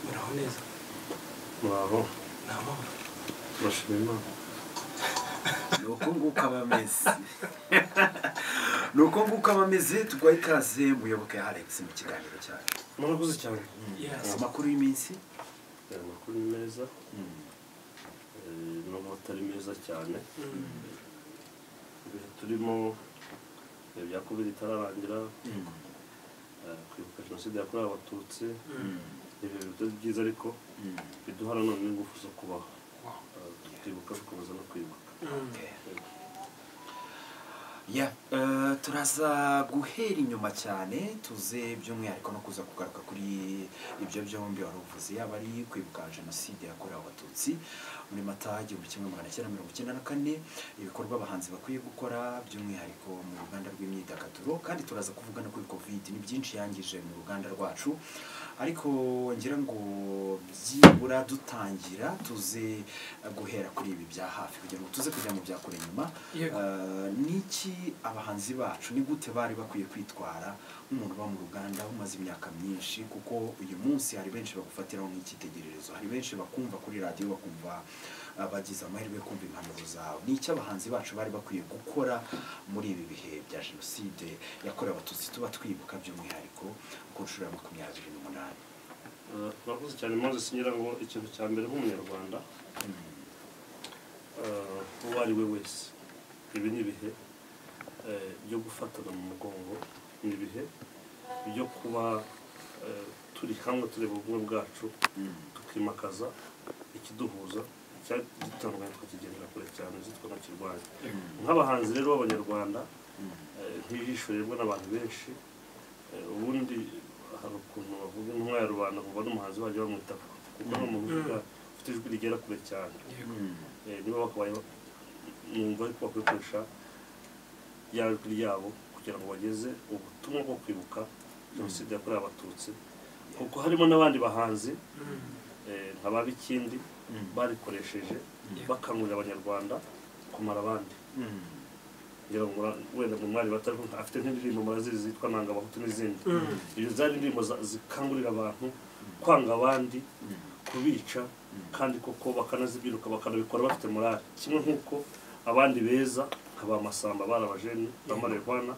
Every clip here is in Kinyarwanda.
Muraho neza. Muraho. Ni amahoro. Turashima Imana. Ni uko nguko aba ameze, ni uko nguko aba ameze. Tuguhaye ikaze, Muyoboke Alex, mu kiganiro cyacu. Murakoze cyane. Yes. Amakuru y'iminsi? Aya makuru ni meza, nubwo atari meza cyane. Ibihe turimo, bya COVID itararangira, kwibuka Jenoside yakorewe Abatutsi, ni ibihe bitari byiza, ariko biduha nanone ingufu zo kubaho. Tukibuka, dukomeza no kwibuka. Okay. Yeah, turaza guhera inyuma cyane, tuze by'umwihariko no kuza kugaruka kuri ibyo byombi wari uvuze, yaba ari kwibuka Jenoside yakorewe Abatutsi muri Mata 1994, ibikorwa abahanzi bakwiye gukora by'umwihariko mu ruganda rw'imyidagaduro, kandi turaza kuvuga no kuri COVID. Ni byinshi yangije mu ruganda rwacu, ariko ngira ngo byibura dutangira tuze guhera kuri ibi bya hafi kugira ngo tuze kujya mu bya kure nyuma. Niki abahanzi bacu, ni gute bari bakwiye kwitwara nk'umuntu uba mu ruganda umaze imyaka myinshi? Kuko uyu munsi hari benshi bagufatiraho nk'icyitegererezo, hari benshi bakumva kuri radiyo, bakumva bagize amahirwe yo kumva impanuro zawe. Ni iki abahanzi bacu bari bakwiye gukora muri ibi bihe bya Jenoside yakorewe Abatutsi tuba twibuka by'umwihariko ku nshuro ya 28? Murakoze cyane, Moses. Ngira ngo ikintu cya mbere nk'Umunyarwanda uwo ari we wese, ibi ni ibihe byo gufatana mu mugongo, ni ibihe byo kuba turi hamwe, tureba ubumwe bwacu, tukimakaza ikiduhuza, icyadutandukanya tukakigendera kure cyane, tukanakirwanya. Nk'abahanzi rero b'Abanyarwanda, nk'ijisho riribwa n'abantu benshi, ubundi hari ukuntu bavuga intumwa ya rubanda, kuva n'umuhanzi bajya bamwita, kuko ni umuntu uvuga ufite ijwi rigera kure cyane. Niba bakabaye numva ariko bakwiye gukoresha rya jwi ryabo kugira ngo bageze ubutumwa bwo kwibuka Jenoside yakorewe Abatutsi, kuko harimo n'abandi bahanzi nka ba Bikindi barikoresheje bakangurira Abanyarwanda kumara abandi. Ngira ngo wenda mu mwari batari afite nk'indirimbo murazizi zitwa "Nanga Abahutu" n'izindi. Izo zari indirimbo zikangurira abantu kwanga abandi, kubica, kandi koko bakanazibyiruka, bakanabikora bafite morale, kimwe nk'uko abandi beza nka ba Masamba, bari abajeni ba Marehwana,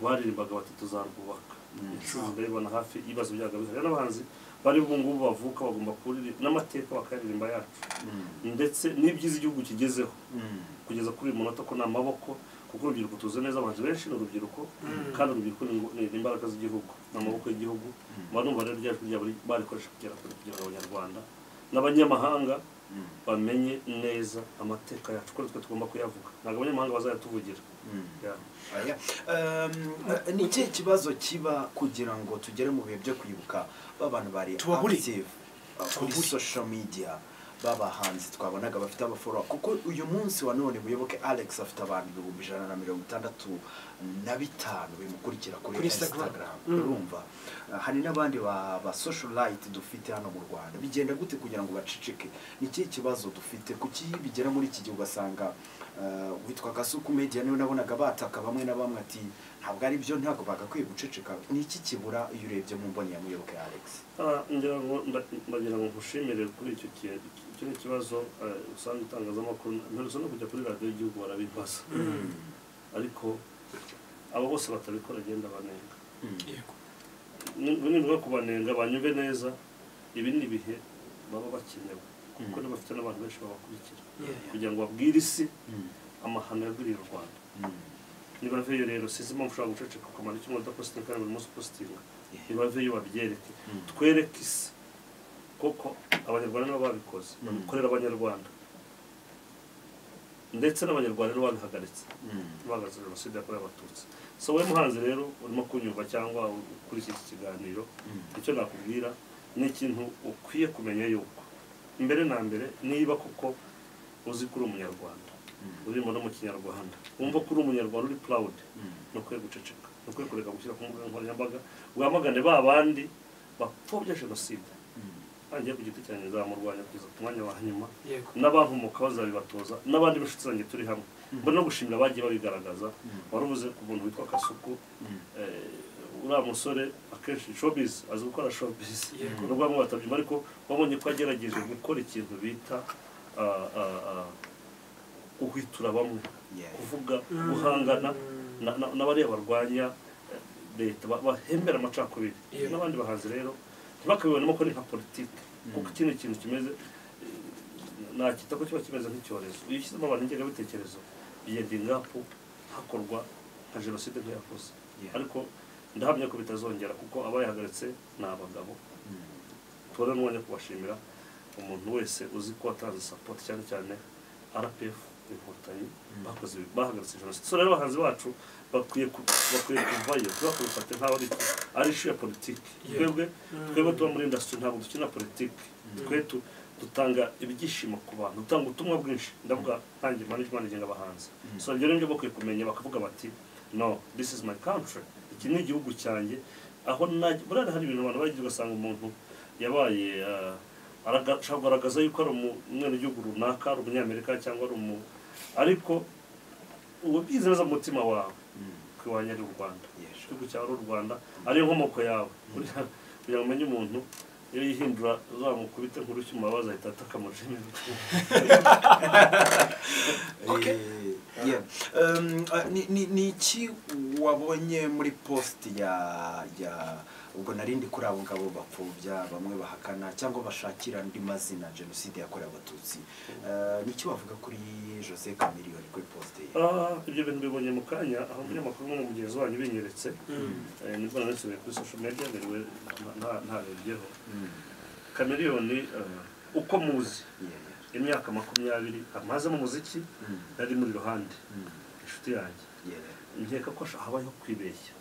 baririmbaga bati: "Tuzarwubaka." Intsinzi ndayibona hafi. Ibibazo byaga bihari. Rero n'abahanzi bari ubu ngubu bavuka bagomba kuririmba n'amateka, bakayaririmba yacu, ndetse n'ibyiza igihugu kigezeho kugeza kuri uyu munota, ko ni amaboko, kuko urubyiruko tuzi neza, abahanzi benshi ni urubyiruko, kandi urubyiruko ni imbaraga z'igihugu, ni amaboko y'igihugu. Mba numva rero rya jwi ryabo barikoresha kugera kure, kugira ngo Abanyarwanda n'abanyamahanga bamenye neza amateka yacu, ko twe tugomba kuyavuga, ntabwo abanyamahanga bazayatuvugira. Yeah. Aya. Ni ikihe kibazo kiba kugira ngo tugere mu bihe byo kwibuka, ba bantu bari Tubabure. active kuri Tubabure. social media, b'abahanzi twabonaga bafite abafollower? Kuko uyu munsi wa none Muyoboke Alex afite abantu 165,000 bimukurikira kuri Kuri Instagram. Instagram. Urumva, hari n'abandi ba socialite dufite hano mu Rwanda. Bigenda gute kugira ngo baceceke? Ni ikihe kibazo dufite? Kuki bigera muri iki gihe ugasanga witwa Kasuku Media niwe nabonaga bataka bamwe na bamwe ati: "Ntabwo ari byo, ntabwo bagakwiye guceceka"? Ni iki kibura iyo urebye mu mboni ya Muyoboke Alex? Ngira ngo ndagira ngo nkushimire kuri icyo kintu. Icyo ni ikibazo usanga itangazamakuru, mperutse no kujya kuri radiyo y'igihugu barabimbaza, ariko abo bose batabikora agenda banenga. Nivuga kubanenga, banyumve neza, ibi ni ibihe baba bakenewe, kuko niba bafite n'abantu benshi babakurikira kugira ngo babwire isi amahano yagwiriye u Rwanda. Nibaveyo rero. Sinzi impamvu ushobora guceceka ukamara icyumweru udapositinga kandi buri munsi upositinga. Nibaveyo, babyereke, twereke isi koko Abanyarwanda nibo babikoze, babikorera Abanyarwanda, ndetse n'Abanyarwanda nibo babihagaritse, bahagaritse Jenoside yakorewe Abatutsi. So wowe muhanzi rero urimo kunyumva cyangwa ukurikiye iki kiganiro, icyo nakubwira ni ikintu ukwiye kumenya, yuko mbere na mbere, niba koko uzi ko uri Umunyarwanda, urimo no mu Kinyarwanda, wumva ko uri Umunyarwanda, uri proud, ntukwiye guceceka, ntukwiye kureka gushyira ku mbuga nkoranyambaga wamagane ba bandi bapfobya jenoside. Ntangiye ku giti cyanjye, nzamurwanya kugeza ku mwanya wa nyuma. N'abankomoka bazabibatoza, n'abandi b'inshuti zanjye turi hamwe. Mbona no gushimira abagiye babigaragaza. Wari uvuze ku muntu witwa Kasuku, uriya musore akenshi Akenshi showbiz, azi gukora showbiz, nubwo bamwe batabyumva, ariko wabonye ko agerageje gukora ikintu bita guhwitura bamwe, kuvuga, guhangana n'abariya barwanya leta, bahembera amacakubiri. N'abandi bahanzi rero ntibakabibonemo ko ari nka politiki, kuko ikindi kintu kimeze, nakita ko kiba kimeze nk'icyorezo. Iyo ushyizemo abantu ingengabitekerezo, bigenda ingapu hakorwa nka jenoside nk'iyakoze. Ariko ndahamya ko bitazongera, kuko abayihagaritse ni abagabo. Tubone n'umwanya wo kubashimira, umuntu wese uzi ko watanze support, cyane cyane RPF Inkotanyi, bakoze bahagaritse jenoside. So rero abahanzi bacu bakwiye kuvayo, ntibakabifate nk'aho ari issue ya politiki. Twebwe tuba muri industry, ntabwo dukina politiki. Twe dutanga ibyishimo ku bantu, dutanga ubutumwa bwinshi. Ndavuga nkanjye management igenga abahanzi. So ibyo rero nibyo bakwiye kumenya, bakavuga bati: "No, this is my country, iki ni igihugu cyanjye." Aho najya buriya hari ibintu abantu bagiye, ugasanga umuntu yabaye ashaka kugaragaza yuko ari umwenegihugu runaka, ari umunyamerika cyangwa ari umu, ariko uba ubyize neza mu mutima wawe ko iwanyu ari u Rwanda, igihugu cyawe ari u Rwanda, ariyo nkomoko yawe. Buriya kugira ngo umenye umuntu, iyo yihindura, uzamukubite nk'urushyi mu mabaza, ahita ataka mu rurimi. Okay. Yeah. Ni iki wabonye muri post ya ubwo narindi kuri abo ngabo bapfobya, bamwe bahakana cyangwa bashakira andi mazina jenoside yakorewe Abatutsi? Ni iki wavuga kuri Jose Chameleone, kuri post ye? Ah, ibyo bintu bibonye mu kanya aho umunyamakuru umwe mugenzi wanyu binyeretse. Nibwo nanisubiye kuri social media, niriwe ntarebyeho. Chameleone, uko muzi, imyaka 20 amaze mu muziki, nari muri ruhande, inshuti yanjye, nkeka ko habayeho kwibeshya,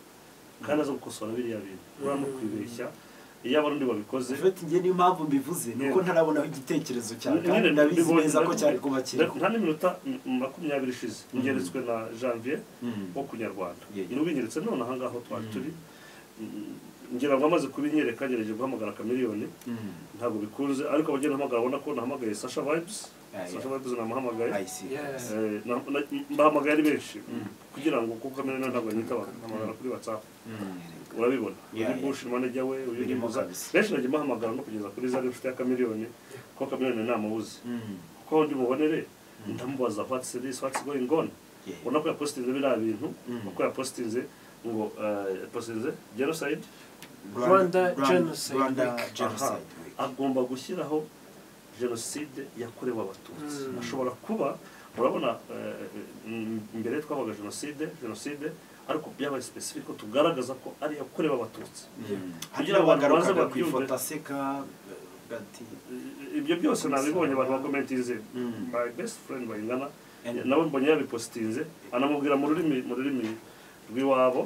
kandi aza gukosora biriya bintu. Buriya no kwibeshya, iyo Abarundi babikoze. Ufite, njye niyo mpamvu mbivuze, ni uko ntarabonaho igitekerezo cyawe, kandi Nyine ndabizi mbibonye, neza ko cyari kuba kiriho. Nta n'iminota 20 ishize ngeretswe na Janvier wo ku Nyarwanda. Niwe ubinyeretse none aha ngaho twari turi. Ngira ngo amaze kubinyereka, ngerageje guhamagara Chameleone, ntabwo bikunze, ariko abagenda hamagara abona ko nahamagaye Sasha Vibes. Sasha Vibes namuhamagaye. I see. Mbahamagaye ari benshi kugira ngo, kuko Chameleone ntabwo anyitaba, mpamagara kuri WhatsApp. Urabibona, uyu ni Bush manager we, uyu ni Birimo Muza. kabisa. Benshi nagiye mbahamagara, no kugeza kuri Zari, inshuti ya Chameleone, kuko Chameleone namubuze, kuko aho ndi mubonere ndamubaza: "What's this? What's going on?" Ubona ko yapostinze biriya bintu, uko yapostinze ngo yapostinze genocide. Rwanda Genocide Rwanda Week. Genocide Week. Agomba gushyiraho jenoside yakorewe Abatutsi. Ashobora kuba, urabona, mbere twabaga jenoside, ariko byabaye specific ko tugaragaza ko ari iyakorewe Abatutsi. Hari Kugira ngo abantu baze n'abagarukaga ku babyumve. ifoto aseka gati. Ibyo byose nabibonye, abantu bakomentinze. My best friend bayingana nawe mbonye yabipostinze, anamubwira mu rurimi rw'iwabo.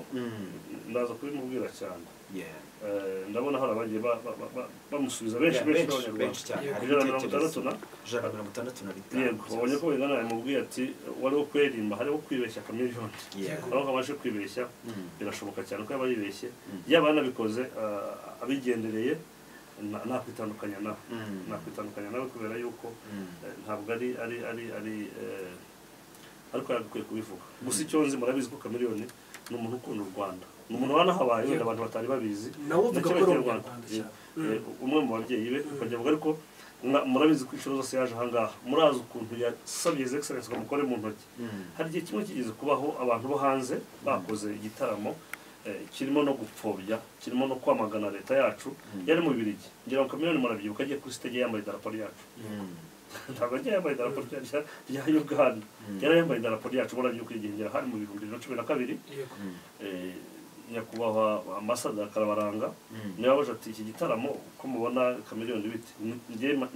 Ndaza kubimubwira cyane. Ndabona hari abagiye bamusubiza benshi, benshi benshi b'Abanyarwanda. Benshi cyane. Hari 160 na 165. Yego, babonye ko bayingana yamubwiye ati wariho kwerimba, hariho kwibeshya Chameleone. Urabona ko abashe kwibeshya. Birashoboka cyane ko yaba yibeshye, yaba yanabikoze abigendereye. Nakwitandukanya nawe, nakwitandukanya nawe, kubera yuko ntabwo ari ariko yagakwiye kubivuga. Gusa icyo nzi, murabizi ko Chameleone ni umuntu ukunda u Rwanda, ni umuntu wanahabaye, wenda abantu batari babizi. Nawe uvuga ko ari Kinyarwanda. Umunyarwanda cyane. Umwe mu babyeyi be ukajya avuga, ariko murabizi ko inshuro zose yaje ahangaha, murazi ukuntu yasabye His Excellence ngo amukore mu ntoki. Hari igihe kimwe kigeze kubaho, abantu bo hanze bakoze igitaramo kirimo no gupfobya, kirimo no kwamagana leta yacu, yari mu Bubiligi. Ngira ngo Chameleone murabyibuka, agiye kuri stage yambaye idarapo ryacu. Ntabwo agiye yambaye idarapo rya Uganda, yari yambaye idarapo ryacu. Murabyibuka igihe, ngira hari mu 2012. Nyakubahwa Ambassador Karabaranga niwe wabaje ati: "Iki gitaramo ko mubona Chameleone bite?"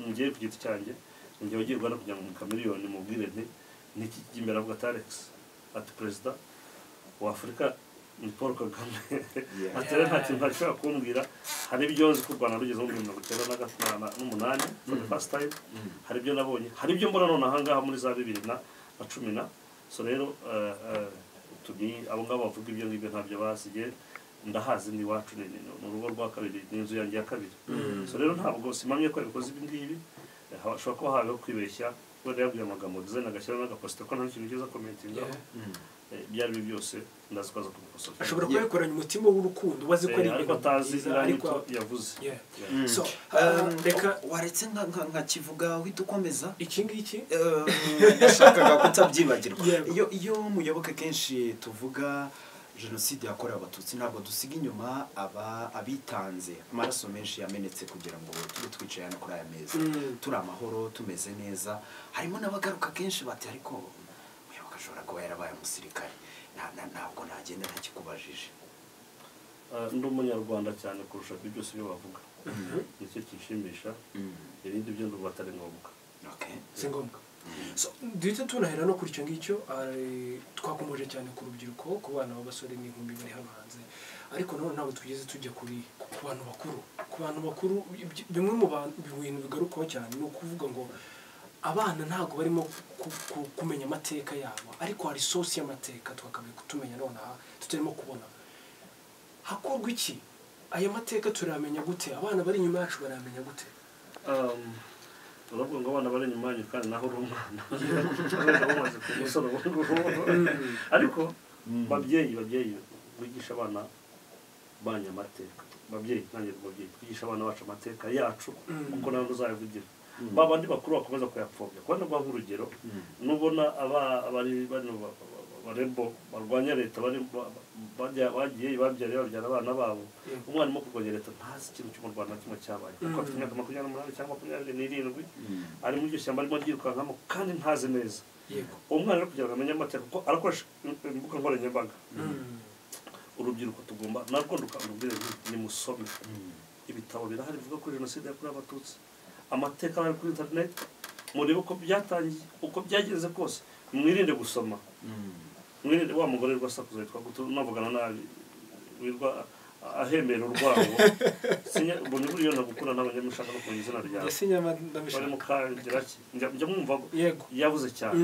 Njye ku giti cyanjye, njye wagiye Rwanda kugira ngo Chameleone mubwire nti niki kijya imbere. Avuga ati: "Alex," ati, "perezida wa Afurika ni Paul Kagame." Ati: "Rero nta kintu ntashobora kumbwira. Hari ibyo nzi ko u Rwanda rugezeho muri 98 for the first time. Hari ibyo nabonye, hari ibyo mbona none ahangaha muri za 2010 na." So rero tumi abo ngabo bavuga ibyo ngibyo ntabyo basigiye. Ndahazi, ni iwacu, ni urugo rwa kabiri, ni inzu yanjye ya kabiri. So rero ntabwo simamye ko yabikoze ibi ngibi. Hashobora kuba habayeho kwibeshya, wenda yabwiye amagambo design, agashyiraho n'agaposita ko nta kintu cyiza commentingaho. Ibyo ari byo byose ndazi ko aza kubikosora. Ashobora kuba yakoranye umutima w'urukundo wazi ko ari ariko atazi ariko yavuze. So reka waretse nka kivuga uhita ukomeza iki ngiki ndashakaga kutabyibagirwa. Iyo muyoboke kenshi tuvuga jenoside yakorewe Abatutsi ntabwo dusiga inyuma abitanze amaraso menshi yamenetse kugira ngo tube twicaye hano kuri aya meza turi amahoro tumeze neza. Harimo n'abagaruka kenshi bati ariko muyoboke ashobora kuba yarabaye umusirikare, ntabwo nagenda ntakikubajije. Ndi umunyarwanda cyane kurusha ibyo byose ibyo bavuga, nicyo kishimisha, ibindi byo ndumva atari ngombwa. Si ngombwa. So duhita tunahera no kuri icyo ngicyo. Twakomoje cyane ku rubyiruko, ku bana b'abasore n'inkumi bari hano hanze, ariko none ntabwo tugeze tujya ku bantu bakuru. Ku bantu bakuru bimwe mu bintu bigarukaho cyane ni ukuvuga ngo abana ntabwo barimo kumenya amateka yabo, ariko hari source y'amateka twakabaye kutumenya nonaha tutarimo kubona. Hakorwa iki? Aya mateka turamenya gute? Abana bari inyuma yacu baramenya gute? Uravuga ngo abana bari inyuma yanyu kandi naho uri umwana ariko babyeyi bigisha abana banyu amateka. Babyeyi nanjye babyeyi twigisha abana bacu amateka yacu kuko nawe uzayavugira. Babandi bakuru bakomeza kuyapfobya. Kubona rwa nk'urugero nubona abari bano barebo barwanya leta bari bagiye babyara abana babo, umwana mu kurwanya leta ntazi ikintu cyo mu Rwanda kimwe cyabaye kuko afite imyaka 28 cyangwa 27 ari muri iryo shyamba arimo ryirukankamo kandi ntazi neza. Umwana rero kugira ngo amenye amateka kuko arakoresha imbuga nkoranyambaga. Urubyiruko tugomba narwo ndukangurira ni musome ibitabo birahari bivuga kuri jenoside yakorewe Abatutsi, amateka ari kuri internet, murebe uko byatangiye uko byagenze kose, mwirinde gusoma. Mwirinde wa mugore rwasakuza yitwa navugana nabi wirwa ahemera urwango mbona buriyo nagukura n'abanyamushaka no kumenya izina ryawe bari mukangira njya mwumva yabuze cyane.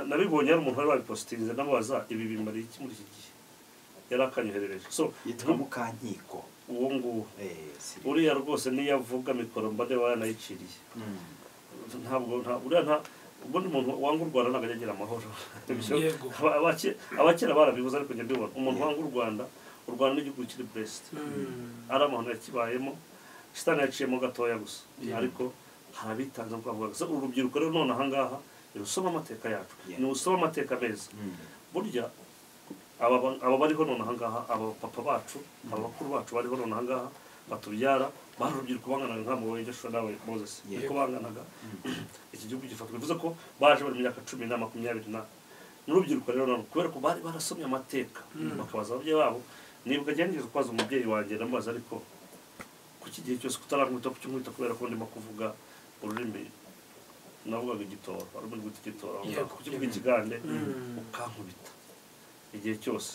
Nabibonye ari umuntu wari wabipositinze ndamubaza ibi bimariye iki muri iki gihe, yari akanyoherereje. So yitwa Mukankiko uwo nguwo uriya rwose niyo avuga mikoro mba ndeba yanayiciriye. Ntabwo uriya nta ubundi umuntu wanga u Rwanda ntabwo ajya agira amahoro. Abakera barabivuze ariko njya mbibona. Umuntu wanga u Rwanda, u Rwanda ni igihugu kiri blessed, ari amahano yakibayemo, shitani yaciyemo gatoya gusa, ariko hari abitanze nk'uko bavuga. So urubyiruko rero none aha ngaha ni usoma amateka yacu, ni usoma amateka meza. Burya aba bariho none aha ngaha, aba papa bacu, aba bakuru bacu bariho none aha ngaha batubyara, bari urubyiruko banganaga nka mwowe Joshua nawe Moses, niko banganaga. Iki gihugu gifatwa bivuze ko baje bari mu myaka 10 na 20 na n'urubyiruko rero none kubera ko bari barasomye amateka bakabaza ababyeyi babo. Nibuka ngiye kubaza umubyeyi wanjye ndamubaza ariko kuki gihe cyose kutarankubita kuki nkubita kubera ko ndimo kuvuga ururimi navugaga igitoro, ururimi rw'igitoro, kuki mvuga ikigande ukankubita igihe cyose.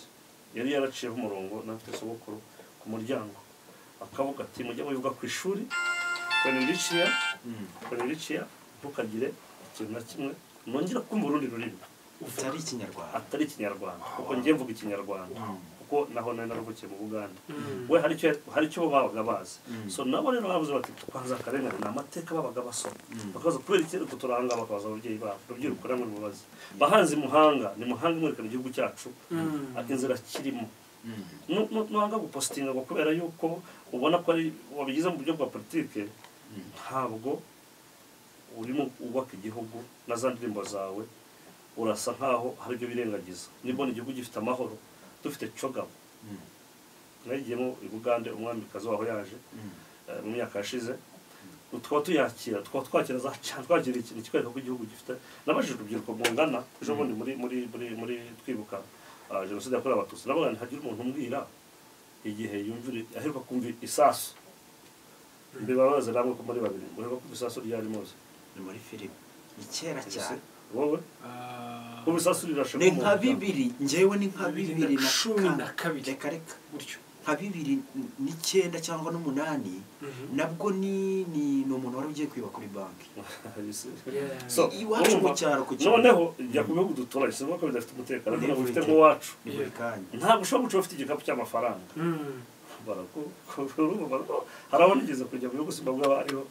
Yari yaraciyeho umurongo nafite sogokuru ku muryango akavuga ati mujye mubivuga ku ishuri when ntukagire ikintu na kimwe nongera kumva urundi rurimi utari ikinyarwanda, atari ikinyarwanda, kuko ngiye mvuga ikinyarwanda kuko naho nari naruhukiye mu Buganda. We hari icyo babaga bazi. So nabo rero bavuze bati twanze akarengane, ni amateka babaga basoma bakaza kubera iki ariko turanga bakabaza ababyeyi babo. Urubyiruko namwe mubaze bahanzi muhanga ni muhanga mwerekana igihugu cyacu inzira kirimo. Nuhanga gupostinga ngo kubera yuko ubona ko ari wabigize mu buryo bwa politike, ntabwo urimo ubaka igihugu na za ndirimbo zawe urasa nkaho hari ibyo birengagiza. Nibona igihugu gifite amahoro dufite cogabo nagiyemo i Bugande umwamikazi waho yaje mu myaka yashize, tukaba tuyakira tukaba twakira za twakira ikintu kikwereka ko igihugu gifite. Nabajije urubyiruko mungana ejo bundi muri muri muri muri twibuka jenoside yakorewe Abatutsi, nabaga ntihagira umuntu umbwira igihe yumvira aheruka kumva isasu. Mbibabaza namwe ko muri babiri muheruka kumva isasu ryari muzi? Ni muri filime ni kera cyane. Wowe kumva isasu rirashe ni nka bibiri, njyewe ni nka 2012 reka reka gutyo, nka 2009 cyangwa 8 nabwo ni umuntu wari ugiye kwiba kuri banki. So iwacu mu cyaro ku cyaro noneho jya ku bihugu duturanye sinzi ko bidafite umutekano ariko bifite nk'uwacu ntabwo ushobora guca ufite igikapu cy'amafaranga. Hari aho nigeze kujya mu bihugu Zimbabwe hariho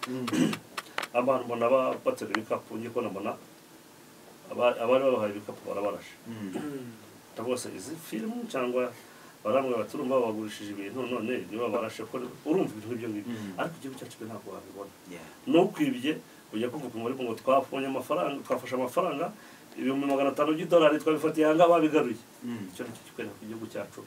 abantu mbona baterura ibikapu, ngiye kubona mbona Abari babahaye ibikapu barabarashe. Ndavuga se izi filmu cyangwa barambwira bati urumva babagurishije ibintu none niba barashe ko urumva ibintu nk'ibyo ngibyo. Ariko igihugu cyacu ntabwo wabibona. Nukwibye ujya kuvuga muri ngo twabonye amafaranga, twafashe amafaranga $500 by'idolari twabifatiye hanga babigaruye. Icyo ni cyo kikwereka igihugu cyacu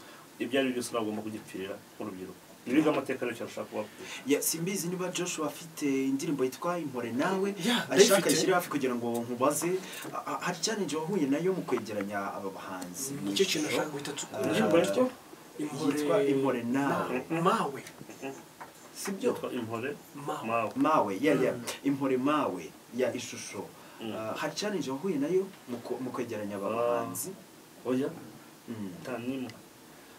ibyo ari byose nagomba kugipfira nk'urubyiruko. Nibiga amateka rero cyashaka kubabwira. Simbizi niba Joshua afite indirimbo yitwa Impore Nawe ashaka ishyira hafi kugira ngo nkubaze hari challenge wahuye nayo mu kwegeranya aba bahanzi. Nicyo kintu ashaka guhita tukunda. Yitwa Impore Nawe. Mawe. Sibyo? Impore Mawe. Mawe, Impore Mawe ya ishusho. Hari challenge wahuye nayo mu kwegeranya aba bahanzi? Oya. Tanimo.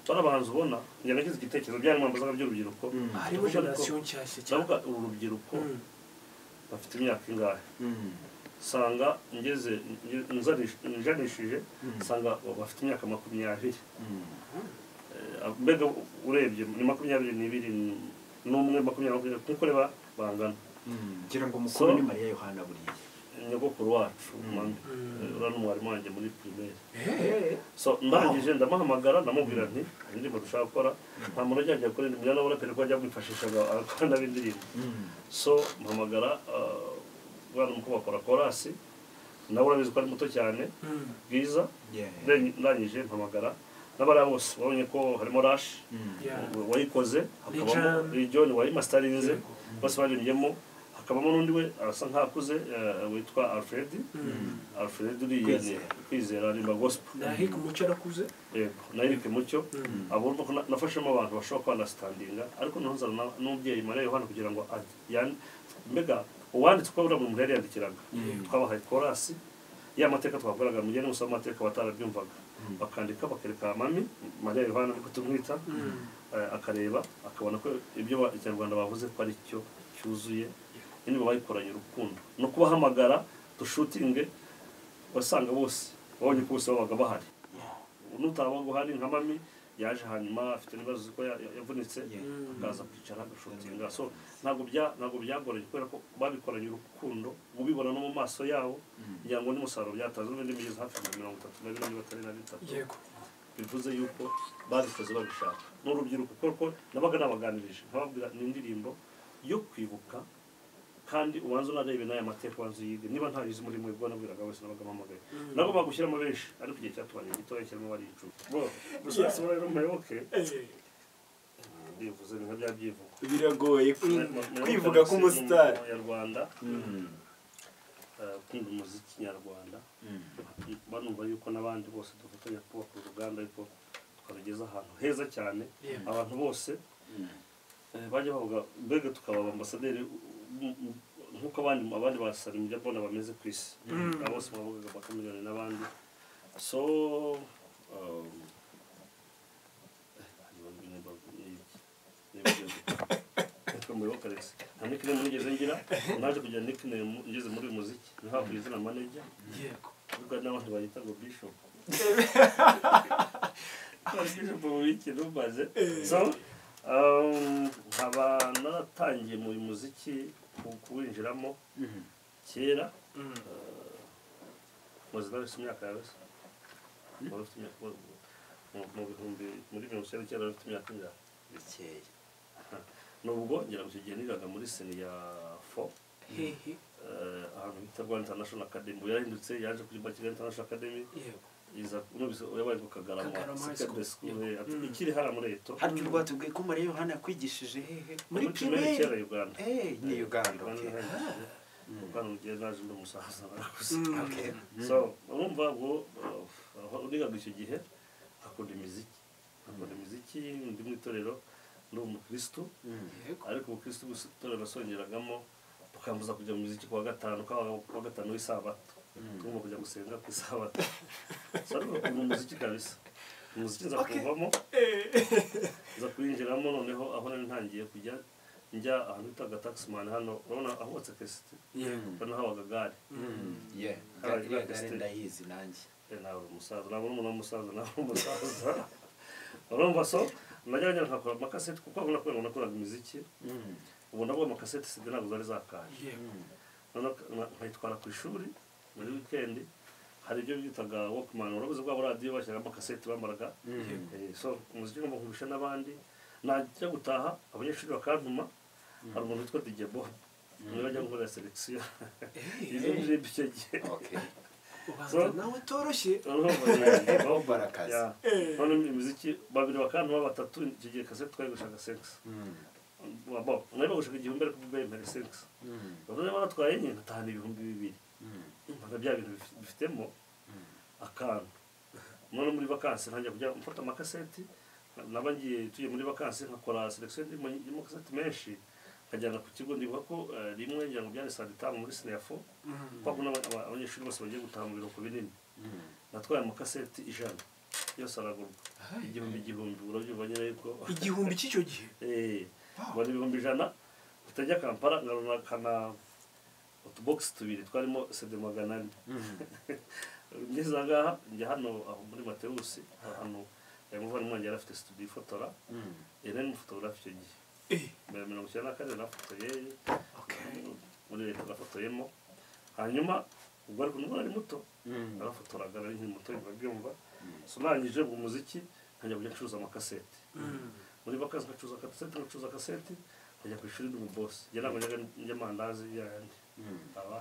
Bana bahanzi ubona njye nagize igitekerezo byari mwambazaga by'urubyiruko. Harimo generation nshyashya cyane. Ndavuga uru rubyiruko bafite imyaka ingahe? Sanga ngeze njanishije sanga bafite imyaka 20. Mbega urebye ni 22 n'umwe 20 kuko reba bangana. Ngira ngo mukuru ni Mariya Yohana buriya. Nyogokuru wacu mami ura n'umwarimu wanjye muri primaire. So ndangije ndamuhamagara ndamubwira nti indirimbo dushaka gukora nta muntu ujya gukora indirimbo nawe urapere ko ajya kwifashisha akora n'indirimbo. So mpamagara bwana mukuru bakora chorus nawe urabizi ko ari muto cyane bwiza. Ndangije mpamagara n'abari bose babonye ko harimo Rush wayikoze hakabamo Region wayimastarinze bose barimbyemo hakabamo n'undi we arasa nkakuze witwa Alfred. Alfred uriya Kwizera arimba gospel. Na Eric Mucyo arakuze. Yego, na Eric Mucyo. Abumva ko nafashemo abantu bashobora kwa understandinga ariko ntonzana n'umubyeyi Mariya Yohana kugira ngo mbega uwanditse uko buri muntu yari yandikiraga. Twabahaye chorus ya mateka twakoraga mugende musoma amateka batarabyumvaga. Bakandika bakereka mami Mariya Yohana ariko tumwita akareba akabona ko ibyo Ikinyarwanda bavuze ko ari cyo cyuzuye. Niba bayikoranye urukundo no kubahamagara dushutinge wasanga bose babonye ko bose babaga bahari. Nutabaga uhari nka mami yaje hanyuma afite ibibazo ko yavunitse akaza kwicara agashutinga. So ntabwo byagoranye kubera ko babikoranye urukundo ubibona no mu maso yabo ngira ngo n'umusaruro byatanze n'indi migezi hafi ya 32 niba atari na 3. Yego. Bivuze yuko babikoze babishaka n'urubyiruko kuko nabaga nabaganirije nkababwira n'indirimbo yo kwibuka kandi ubanza unarebe n'aya mateka ubanza uyige niba ntabizi muri mwe bwo nabwiraga wese nabaga mpamagaye nagomba gushyiramo benshi ariko igihe cyatubanye gitoya cyarimo bari 10 bro gusa rero muyoboke ndivuze nka bya byivugo biragoye kwivuga ko umustar nyarwanda ukunda umuziki nyarwanda banumva yuko n'abandi bose dufatanya kubaka uruganda ariko tukarugeza ahantu heza cyane abantu bose bajya bavuga mbega tukaba ambasaderi nkuko abandi basari njya mbona bameze ku isi abo bose bavugaga bakamiliyoni n'abandi. So nta nickname nigeze ngira naje kugira nickname ngeze muri uyu muziki ntabwo izina manager. Yego. Ubwo n'abandi bayita ngo Bishop. Bishop wiki numbaze. So nkaba naratangiye mu muziki kuwinjiramo kera muzi nawe imyaka yawe wari ufite imyaka mu bihumbi muri 1990 wari ufite imyaka ingahe? Bikeya. Nubwo ngira ngo icyo gihe nigaga muri senior 4 hehe ahantu bita Rwanda International Academy yarahindutse yaje kuri Kigali International Academy. Yego. Iza nubise yabaye ku Kagarama Secondary School ikiri hara muri Eto. Harya urwatubwiye ko Mariya Yohana yakwigishije hehe? Muri primaire kera Uganda. Ni Uganda. Uganda mugihe naje ndi umusaza barakuze. So urumva ngo nigaga icyo gihe akunda imiziki. Akunda imiziki ndi mu itorero ndi umukristo. Ariko umukristo gusa itorero nasongeragamo tukambuza kujya mu muziki kuwa gatanu kuwa gatanu w'isabato. Tugomba kujya gusenga ku isabato. So ariko mu muziki kabisa. Umuziki nza kuvamo. Nza kwinjiramo noneho aho nari ntangiye kujya njya ahantu bitaga Taxman hano urabona ahubatse Kesiti. Yego. Hano habaga gare. Yeah. Gare ndayizi nanjye. Nawe umusaza, nawe umusaza, nawe umusaza. Urumva so najya nkakora amakaseti kuko abona ko nakoraga imiziki. Ubu nabwo amakaseti CD ntabwo zari zakaje. Yego. Nkayitwara ku ishuri muri weekend Hari ibyo bitaga Walkman, urabuze bwa radiyo bashyiramo kasete bamaraga. So umuziki ngomba kugurisha n'abandi, najya gutaha abanyeshuri bakantuma. Hari umuntu witwa DJ Bob niwe bajya gukorera selection izo ndirimbo icyo gihe. Ubanza nawe utoroshye. Bob barakaza. None imiziki babiri bakantuma batatu, icyo gihe kasete twayigurishaga 6. Bo nari bagushaka 1000 ariko bemere 6. Bavuze baratwaye enye ngatahana 2000. Mbaga bya bintu bifitemo akantu. None muri vacances ntangiye kujya mfata amakaseti, naba ngiye tugiye muri vacances nkakora selection y'amakaseti menshi nkajyana ku kigo. Ndibuka ko rimwe ngira ngo byari saa 5 muri Sinafo, kwa kuno abanyeshuri bose bagiye gutaha mu biruhuko binini, natwaye amakaseti 100 yose aragurwa 1000 urabyumva nyine yuko 1000 cy'icyo gihe. Bari 100,000 utajya Kampala ngarona kana utubox tubiri twarimo CD 400. Ngeze ngaha njya hano aho muri Mateusi ahantu umuvandimwe wanjye yari afite studio ifotora, yari n'umufotographe icyo gihe. Mbere 94 nafotoye muri leta nafotoyemo. Hanyuma ubwo ariko nubwo nari muto narafotoraga, nari nkiri muto nkabyumva. So narangije ubwo muziki nkajya kujya ncuruza amakaseti muri vacances, nkacuruza kaseti nkajya ku ishuri n'umubosi. Njye ntabwo njya amandazi yandi aba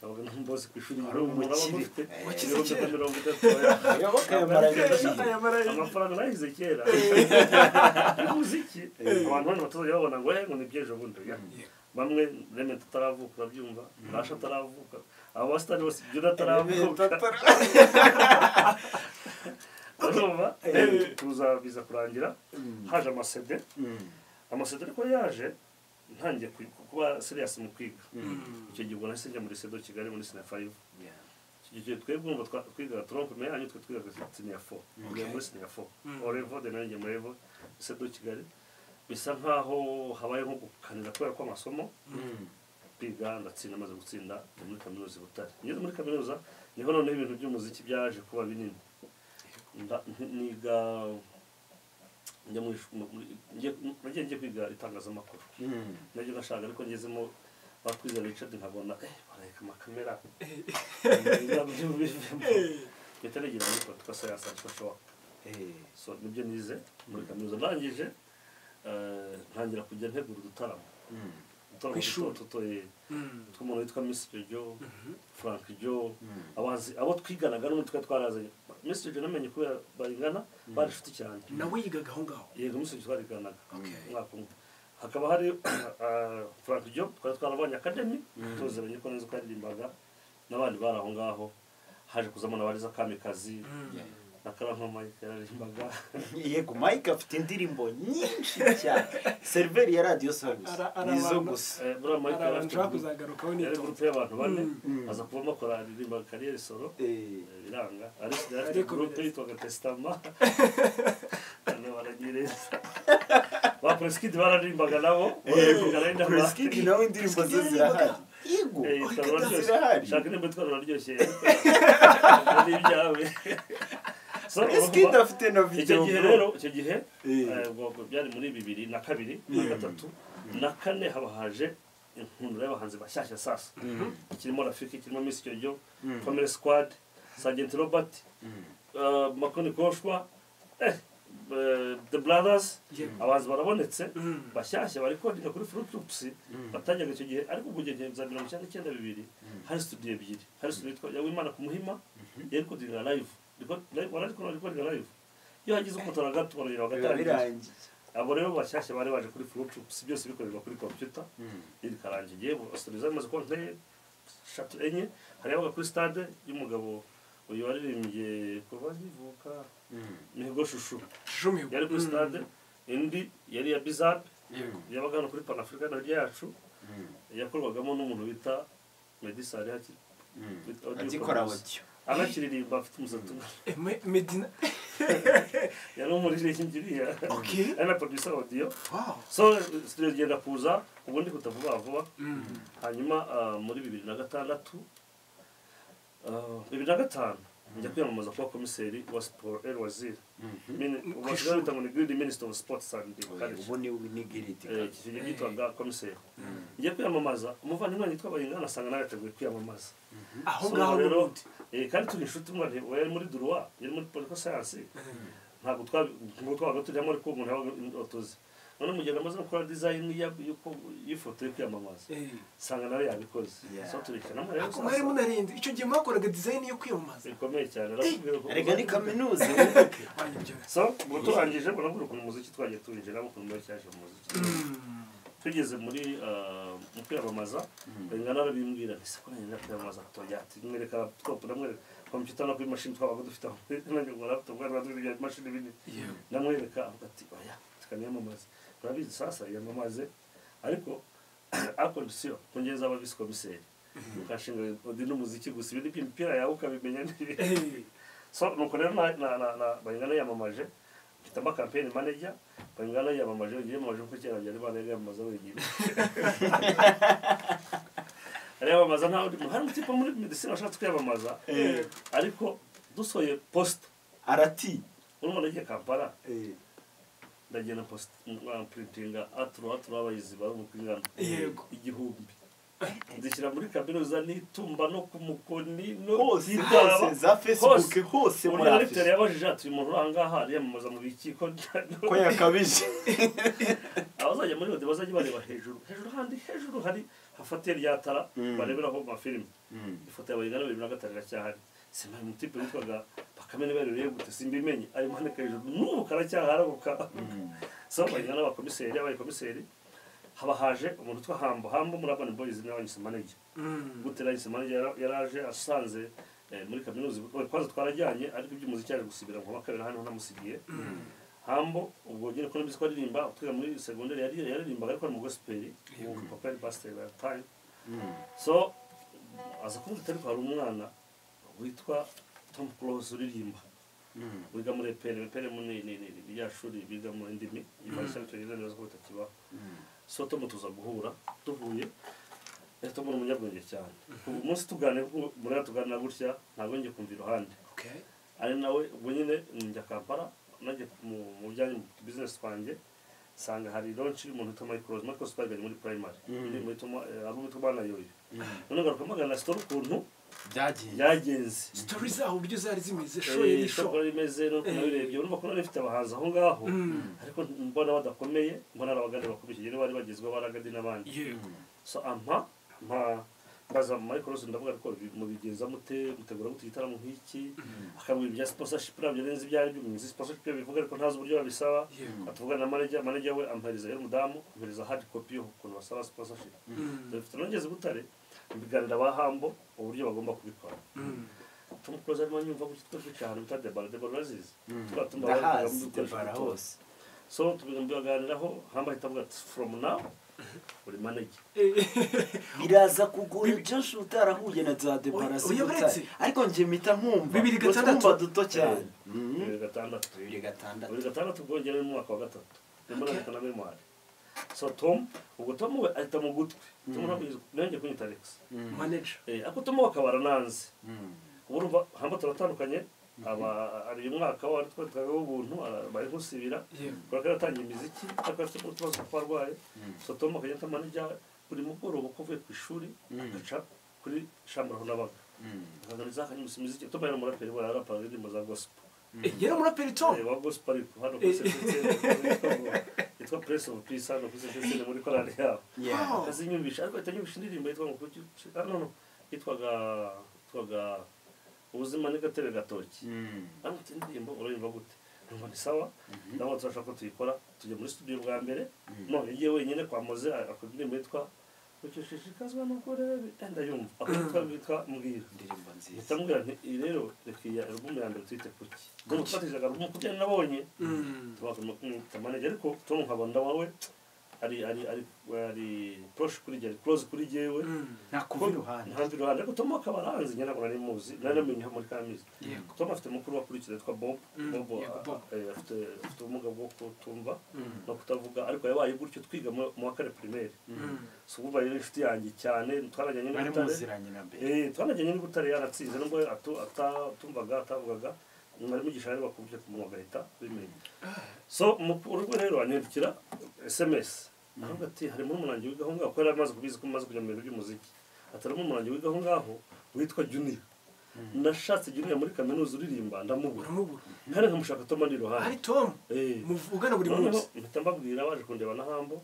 nabaga n'umubosi ku ishuri, umukire wakize kera 30 amafaranga nahize kera. Umuziki abantu bane batazajya babona ngo ngo ni by'ejo bundi. Bamwe Remeta ataravuka urabyumva, Rasha ataravuka, abo basitari bose Juda ataravuka. Urumva tuza biza kurangira haje amasede. Amasede ariko yaje ntangiye kuba serious mu kwiga. Icyo gihe ubwo nahise njya muri Sedo Kigali muri Senior 5. Icyo gihe twebwe urumva twigaga tronc mais yanyu twe twigaga Senior 4. Njya muri Senior 4. Orevo de nanjye muri Evo Sedo Kigali. Bisa nkaho habaye nko gukanira kubera ko amasomo kwiga ndatsinda, maze gutsinda muri kaminuza i Butare. Ngeze muri kaminuza niho noneho ibintu by'umuziki byaje kuba binini. Niga njya muri nagiye kwiga itangazamakuru. Nabyo nashaka ariko ngezemo bakwiza Richard nkabona barayeka amakamera. Mpita nigira muri political science and social work. So nibyo nize muri kaminuza ndangije ntangira kujya ntegura udutaramo. Kw'ishuri. Tw'umuntu witwa Miss Jojo, Frank Joe, abazi abo twiganaga n'ubu twari twarazanye. Miss Jojo namenye kubera bayingana bari inshuti cyane. Nawe yigaga aho ngaho? Yego, Miss Jojo twariganaga umwaka umwe. Hakaba hari Frank Joe twari twarabonye academy, tuziranye ko neza ko yaririmbaga n'abandi bari aho ngaho. Haje kuzamo na Bariza Kamikazi na Karanka Mike yaririmbaga. Yego, Mike afite indirimbo nyinshi cyane. Serveri ya Radio Salus nizo gusa. Buriya Mike yari afite kuzagarukaho yari groupe y'abantu bane, aza kuvamo akora aririmba kariyeri solo biranga. Ariko yari afite groupe yitwaga Testama. Baragireza. Ba Preskid bararirimbaga nabo. Preskid nawe indirimbo ze zirahari. Yego, zirahari. Shaka indirimbo yitwa Ruraryoshye. Ni ibyawe. Preskid afite na video. Icyo gihe rero, icyo gihe byari muri 2002 na 3 na 4 haba haje inkundura y'abahanzi bashyashya sasa. Kirimo Rafiki, kirimo Miss Jojo, Family Squad, Sergeant Robert, Makoni Koshwa, The Brothers. Abahanzi barabonetse bashyashya bari kodinga kuri Fruit Loops batangiye icyo gihe. Ariko ubwo gihe za 1992 2 hari studio ebyiri. Hari studio yitwa Yawimana ku Muhima yari kodinga live. Warakodinga live. Iyo hagize umutora gato barongera bagatangira. Abo rero bashyashya bari baje kuri Fruit Loops, byose bikorerwa kuri computer. Iri karangiye studio zamaze kuba nke 3 4. Hari abaga kuri stade y'umugabo uyu waririmbye kuva nkivuka Mihigo Shushu. Yari kuri stade, indi yari ya Bizab yabaga hano kuri Pan Africa na hirya yacu, yakorwagamo n'umuntu bita Meddy Saleh agikora audio anakiririmba afite umusatsi. Medina yari umuririmbyi iriya ari na producer audio. So studio igenda kuza ubundi kuta vuba vuba. Hanyuma muri 2006 2005 Njya kwiyamamaza kuba komiseri wa siporo El Wazir. Ubu ngo ni Guild Minister of Sports and Culture. Ubu ni guild. Iki gihe byitwaga komiseri. Ngiye kwiyamamaza, umuvandimwe wanjye yitwa Bayingana asanga nawe yateguye kwiyamamaza. Aho ngaho n'ubundi. Kandi turi inshuti, umwana yari muri droit, yari muri political science. Ntabwo twabaga tujyamo ariko umuntu yabaga tuzi. None mu gihe namaze gukora design y'ifoto yo kwiyamamaza, nsanga nawe yabikoze. So turikana rero. Mwari munarinze icyo gihe mwakoraga design yo kwiyamamaza bikomeye cyane. Erega ni kaminuza. So ubwo turangije mbona ukuntu umuziki twagiye tuwinjiramo, ukuntu muri cyaje umuziki. Tugeze muri mu kwiyamamaza, Bayingana arabimbwira nti siko nagenda kwiyamamaza toyati mwereka laptop, ndamwereka computer no kuri machine twabaga dufite aho nanjye ngo laptop bwari dufite imashini binini, ndamwereka avuga ati oya tukaniyamamaza. Urabizi sasa yamamaze ariko a condition kongeza aba vice commissaire ukashinga odi n'umuziki gusa ibindi by'imipira yawe ukabimenya n'ibi. So nuko rero na Bayingana yamamaje mfitamo campaign manager. Bayingana yamamaje yamamaje kuko kera byari bana yamamaza wenyine. Ariyamamaza nta undi hari umutipe muri medicine washatse kwiyamamaza ariko dusoye post arati urumva nagiye Kampala ndagenda post printinga atro abayizi bari mu kwingana yego 1000 nzishyira muri kaminuza n'itumba no ku Mukoni no hose za Facebook hose muri Afrika. Yabajije ati uyu muntu ahangaha ariyamamaza mu bikiko ko yakabije. Abazajya muri ode bazajya bareba hejuru handi hejuru hari hafatiye rya tara bareberaho amafilimi. Ifoto yabaye ingana 2005 iracyahari. Simba umutipe witwaga Bakame barereye gute simbimenye ayo manika hejuru n'ubu karacyaharabuka. So Bayingana abakomiseri abaye komiseri haba haje umuntu witwa Hambo muri Urban Boys n'abanyise manager. Gute yahise manager yaraje asanze muri kaminuza kwanza twarajyanye ariko iby'umuziki yaje gusibira ngo bakabera hano namusigiye. Hambo ubwo nyine ko nbizi ko aririmba twiga muri secondaire yaririmbaga ariko mu gospel mu papa yari pastor at time. So aza kumva ariko hari umwana witwa Tom Close uririmba wiga muri EPR muri ni ya shuri biga mu ndimi ifasha cyongereza neza ko bitakibaho. So Tom tuza guhura duhuye Tom ni umunyabwenge cyane. Ubu munsi tuganira muri tuganira gutya ntabwo ngiye kumva iruhande. Ari nawe ubwo nyine njya Kampala najye mu bijyanye business twanjye sanga hari launch y'umuntu witwa Michael Rose twaganye muri primary indirimbo yitwa album yitwa Bana Yoyo. None ngaruka magana story ukuntu byagenze story zaho uburyo zari zimeze show yari show imeze no kunabirebye urumva ko nari mfite abahanzi aho ngaho ariko mbona badakomeye mbona abagande bakomeye bari bagezweho baragadi n'abandi. So ampa mbaza Michael Rose ndavuga ariko mubigenza mute mutegura gute igitaramo nk'iki akabwira ibya sponsorship nabyo nzi byari by'umuzi sponsorship bivuga ariko ntazi uburyo babisaba. Atuvugana na manager we ampereza yari umudamu ampereza hard copy yo ukuntu basaba sponsorship. Dufite nongeze Butare mbiganira ba Hambo uburyo bagomba kubikora. Tom Close arimo nyumva gutyo twese cyane bita Debara Aziz turatuma Debara hose. So tubiganiraho Hambo ahita avuga ati from now uri manager biraza kugora Josh utarahuye na za Debara Zibutare ariko nje mpita nkumva 2006 duto cyane 2006 2006 ubwo ngere mu mwaka wa gatatu ndimo nandika na memoire. So Tom ubwo Tom we ahita mu gutwi Tom ntabwo nanjye kunyita Alex manager ariko Tom akabara nanze urumva Hambo turatandukanye aba ari umwaka wa twatwaga ubuntu bari gusibira kuko yaratangiye imiziki ariko afite utubazo twarwaye. So Tom akagenda manager buri mugoroba ko avuye ku ishuri agaca kuri chambre aho nabaga akaganiza akanyusa imiziki. Tom yari umuraperi we yarapara indirimbo za gospel. Yari umuraperi Tom wa gospel ariko hano kuri CCC yitwa Press of Peace hano kuri CCC muri korali yabo akazinyumvisha ariko atanyumvisha indirimbo yitwa ngo kuki no yitwaga ubuzima ni gatebe gatoki. Ariko indirimbo urayumva gute numva ni sawa ndabona turashaka ko tuyikora tujya muri studio bwa mbere no yagiye wenyine kwa Moze akora indirimbo yitwa ucyushishikazwa no kurebe ndayumva akitwa bitwa mbwira indirimbo nziza ndamubwira nti rero reka iya album ya mbere tuyite kuki ngo twatejeje album kuko nabonye tubakoma kumwita manager ariko Tom nkabanda wawe Ari proche kuri jye, ari close kuri jyewe. Ntakuva iruhande. Ntabwo iruhande, ariko Tom akaba aranzi, njye ntabwo nari muzi, nari namenye muri kaminuza. Tom afite mukuru wakurikira witwa Bob. Bob Yego, Bob. Afite ubumuga bwo kutumva no kutavuga, ariko yabaye gutyo twiga mu wa kane primaire. So ubu yari inshuti yanjye cyane, twarajyanye n'i Mwari Butare. muziranye na mbere. Twanajyanye n'i Butare, yaratsinze nubwo atumvaga atavugaga, mwari mugisha rero bakubye ku munwa agahita bimenya. So mukuru we rero anyandikira SMS, aravuga ati hari murumuna wanjye wiga aho ngaho, kuko yari amaze kubizi ko maze kujya mu bintu by'umuziki, ati hari murumuna wanjye wiga aho ngaho witwa Junior. Nashatse Junior muri kaminuza uririmba ndamubura, Uramubura. kandi nkamushaka Tom ari iruhande. Ari Tom muvugana buri Noneho munsi. mpita mbabwira, baje kundeba na Hambo,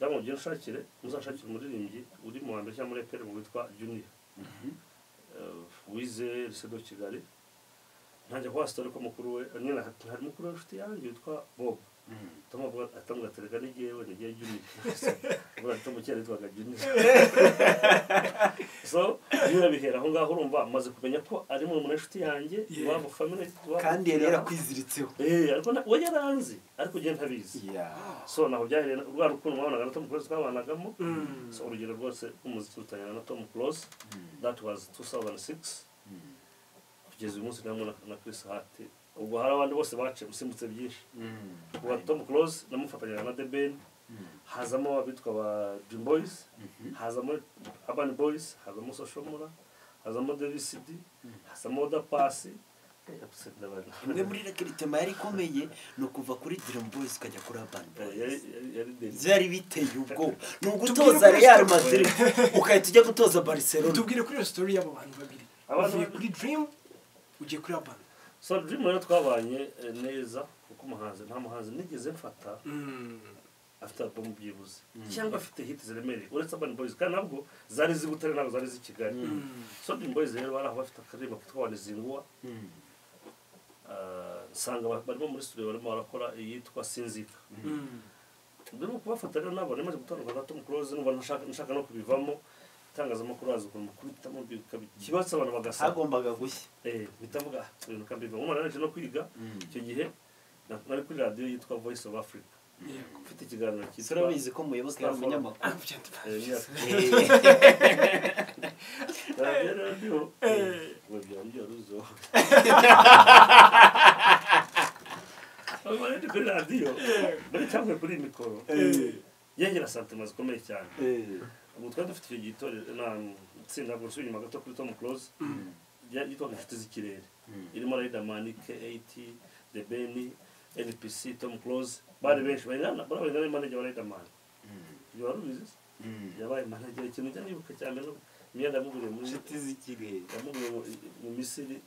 ndamubwira nshakire, muzashakire umuririmbyi uri mu wa mbere cyangwa muri EPR witwa Junior, wize Lycée de Kigali. Ntanjya kuba story ko mukuru we nyine hari mukuru we inshuti yanjye witwa Bob. Tom avuga, atamubwira ati reka ni jyewe, ni jyewe Junior. Avuga ati Tom kera yitwaga Junior. So Junior bihera aho ngaho, urumva maze kumenya ko ari murumuna w'inshuti yanjye, iwabo family iwabo. Kandi yari yarakwiziritseho. Ariko we yaranzi, ariko njye ntabizi. So naho byahereye rwa rukundo mwabonaga na Tom Close twabanagamo. So urugero rwose rw'umuziki rutangira na Tom Close, that was 2006, kugeza uyu munsi namwe na Chris Hat. Ubwo hari abandi bose baciye musimbutse byinshi. Kuva Tom Close namufatanyaga na The Ben, hazamo abitwa ba Dream Boys, hazamo Urban Boys, hazamo Social Mula, hazamo Davis D, hazamo Oda Paccy. Imwe muri recrutement yari ikomeye ni ukuva kuri Dream Boys ukajya kuri Urban Boys. Yari Davis. Byari biteye ubwoba, ni ugutoza Real Madrid ugahita ujya gutoza Barcelona. Tubwire kuri iyo story y'abo bantu babiri. Abantu Uvuye babiri. kuri Dream ugiye kuri Urban. So Dream rero twabanye neza, kuko umuhanzi, nta muhanzi nigeze mfata afite album byibuze cyangwa afite hit ziremereye uretse Urban Boys, kandi nabwo zari z'i Butare, ntabwo zari z'i Kigali. So Dream Boys rero bari aho bafite akaririmbo kitwa Wanizingua. Nsanga barimo muri studio, barimo barakora iyitwa Sinzika. Ndimo kubafata rero nabo namaze gutandukana na Tom Close, numva nshaka no kubivamo. Itangazamakuru azi ukuntu mukubitamo kibatse abantu bagasaba. Hagombaga gushya. Mpita mvuga, ah, ibintu kambivamo. Umwana naje no kwiga icyo gihe nari kuri radiyo yitwa Voice of Africa, mfite ikiganiro cyitwa Turabizi ko Muyoboke yari umunyamakuru. Radiyo radiyo ngo byongera uruzo. Ubwo rero kuri radiyo mbere cyangwa kuri mikoro yengera sentiments zikomeye cyane. Ubwo twari dufite icyo gitorero na itsinda, ngo nsubire inyuma gato kuri Tom Close, yitwaga Inshuti z'Ikirere, irimo Riderman, K8, The Ben, NPC, Tom Close, bari benshi bayingana, bari bayingana. Manager wa Riderman, ibyo wari ubizi se? Yabaye manager. Ikintu njya nibuka cyane no imyenda yamuguriye muri Inshuti z'Ikirere. Yamuguriye mu Misiri.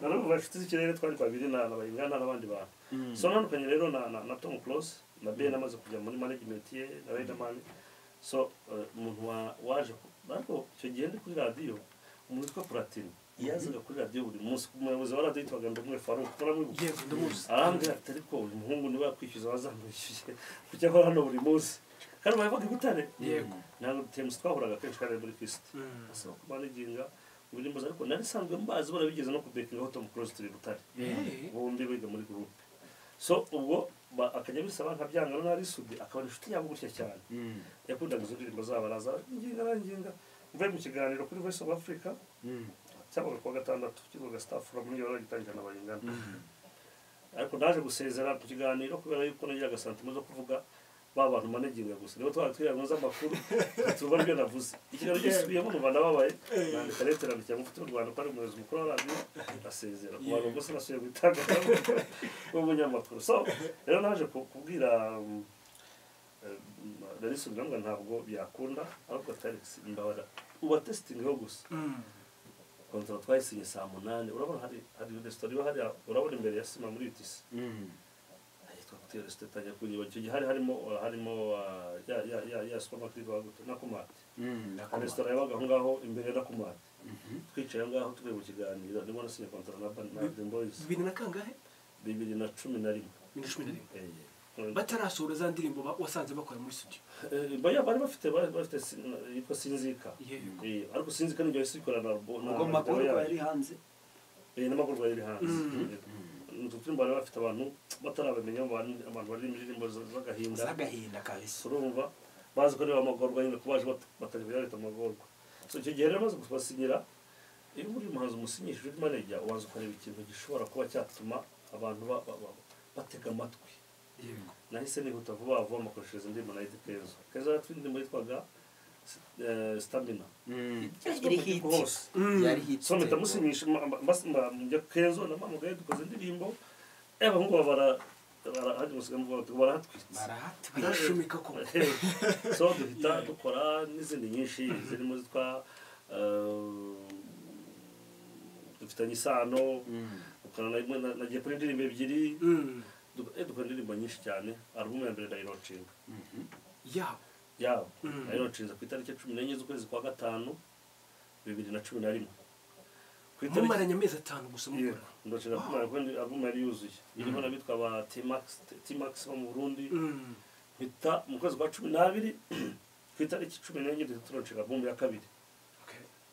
Naravuga Inshuti z'Ikirere twari babiri na Bayingana n'abandi bantu. So nandukanye rero na Tom Close na Ben amaze kujya muri management ye na Riderman. So umuntu waje ariko icyo gihe ndi kuri radiyo, umuntu witwa Platini yazaga kuri radiyo buri munsi. Umuyobozi wa radiyo yitwaga Ndumwe Farouk, muramwibuka? Yego, ndamuzi. Arambwira ati ariko uyu muhungu niba yakwishyuza bazamwishyuye kuki akora hano buri munsi, kandi bavuga i Butare. Ntabwo TMC twahuraga kenshi kandi muri Kristo asaba kumanaginga mu ndirimbo ze, ariko nari nsanzwe mbazi barabigeze no kubekingaho Tom Close turi i Butare, bombi biga muri groupe. So ubwo akajya bisaba nkabyanga, none ari Sudi akaba inshuti yabo gutya cyane, yakundaga izo ndirimbo zabo, araza aranginga aranginga. Mvuye mu kiganiro kuri Voice of Africa cyabaga kuwa gatandatu cyitwaga Staff Forum, niyo baragitangira na Bayingana, ariko naje gusezera ku kiganiro kubera yuko nagiraga sentiments zo kuvuga ba bantu managinga gusa nibo twari twiranuza amakuru tuba ibyo navuze. Ikiganiro gisubiyemo numva ndababaye, nandika lettre, nandikira mufti w'u Rwanda ko ari umuyobozi mukuru wa radiyo, asezera ku bantu bose, nasubiye mu itangazamakuru w'umunyamakuru. So rero naje kubwira Larissa ngo ntabwo byakunda, ahubwo Alex mbabara uba testingeho gusa. Contrat twayisinye saa 8, urabona hari resitora iba hariya, urabona imbere ya sima muri UTC, yitwa Hotel Resitora, itangira kunyiba. Icyo gihe hari harimo ya supermarket yitwa gute, Nakumatt. Hari resitora yabaga aho ngaho imbere ya Nakumatt, twicaye aho ngaho tuvuye mu kiganiro, ndimo nasinye contrat na The Boys. Bibiri na kangahe? 2011. 2011. Eh. Batarasohora za ndirimbo wasanze bakora muri studio. Baya bari bafite yitwa Sinzika. Ariko Sinzika nibyo yahise ikora na Ubwo Magorwa yari hanze. N'Amagorwa yari hanze. Utwo bari bafite abantu batarabamenya, abantu bari indirimbo z'agahinda z'agahinda kabisa. Urumva bazi ko niba amagorwa nyine kubaje batari kuyareta amagorwa. So icyo gihe rero maze kubasinyira, iyo uri umuhanzi umusinyishije uri manager, ubanza ukareba ikintu gishobora kuba cyatuma abantu batega amatwi. Nahise nihuta vuba vuba makoreshereza indirimbo na Eddy Kenzo. Kenzo yatwinde indirimbo yitwaga Stamina. Iri hit. Yari hit. So mpita musinyisha njya Kenzo na mama gaye dukoze indirimbo. Abahungu barahatwitse. Barashumika ko. So duhita dukora n'izindi nyinshi zirimo zitwa dufitanye isano, ukana nagiye kuri indirimbo ebyiri. Dukora indirimbo nyinshi cyane. Album ya mbere ndayironshinga. Yabo. Ndayironshinze ku itariki 14 z'ukwezi kwa 5 2011. Ku itariki mumaranye amezi 5 gusa mukora. Ndashaka kumara ko album yari yuzuye. Irimo n'abitwa ba T-Max bo mu Burundi. Mpita mu kwezi kwa 12 ku itariki 14 turonshinga album ya kabiri.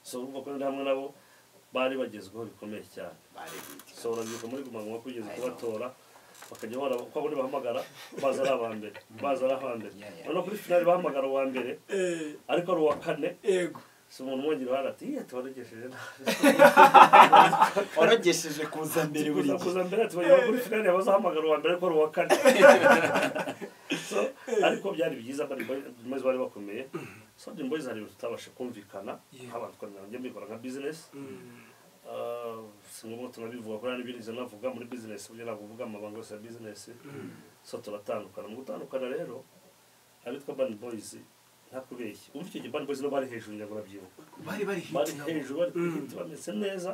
So urumva ko ndi hamwe nabo bari bagezweho bikomeye cyane. So urabyibuka muri Guma Guma kugeza kubatora bakajya bahora uko abone bahamagara baza ari abambere, baza ari abambere. Noneho kuri finale bahamagara uwa mbere ariko ari uwa kane. Yego. So umuntu umwongera hano ati iya tubarogesheje nabi. Warogesheje kuza mbere buri gihe. Kuza mbere ati bagera kuri finale bazahamagara uwa mbere ariko ari uwa kane. So ariko byari byiza bari bari bakomeye. So Dream Boys hari tutabasha kumvikana nk'abantu twari njye mbikora nka business. Singombwa tunabivuga kuri n'ibindi navuga muri business, burya ntabwo uvuga amabanga yose ya business. So turatandukana. Mu gutandukana rero abitwa Urban Boys ntakubeshye, umva icyo gihe Urban Boys no bari hejuru ngira ngo urabyibuka. Bari hit, bari hejuru, bari hit bameze neza.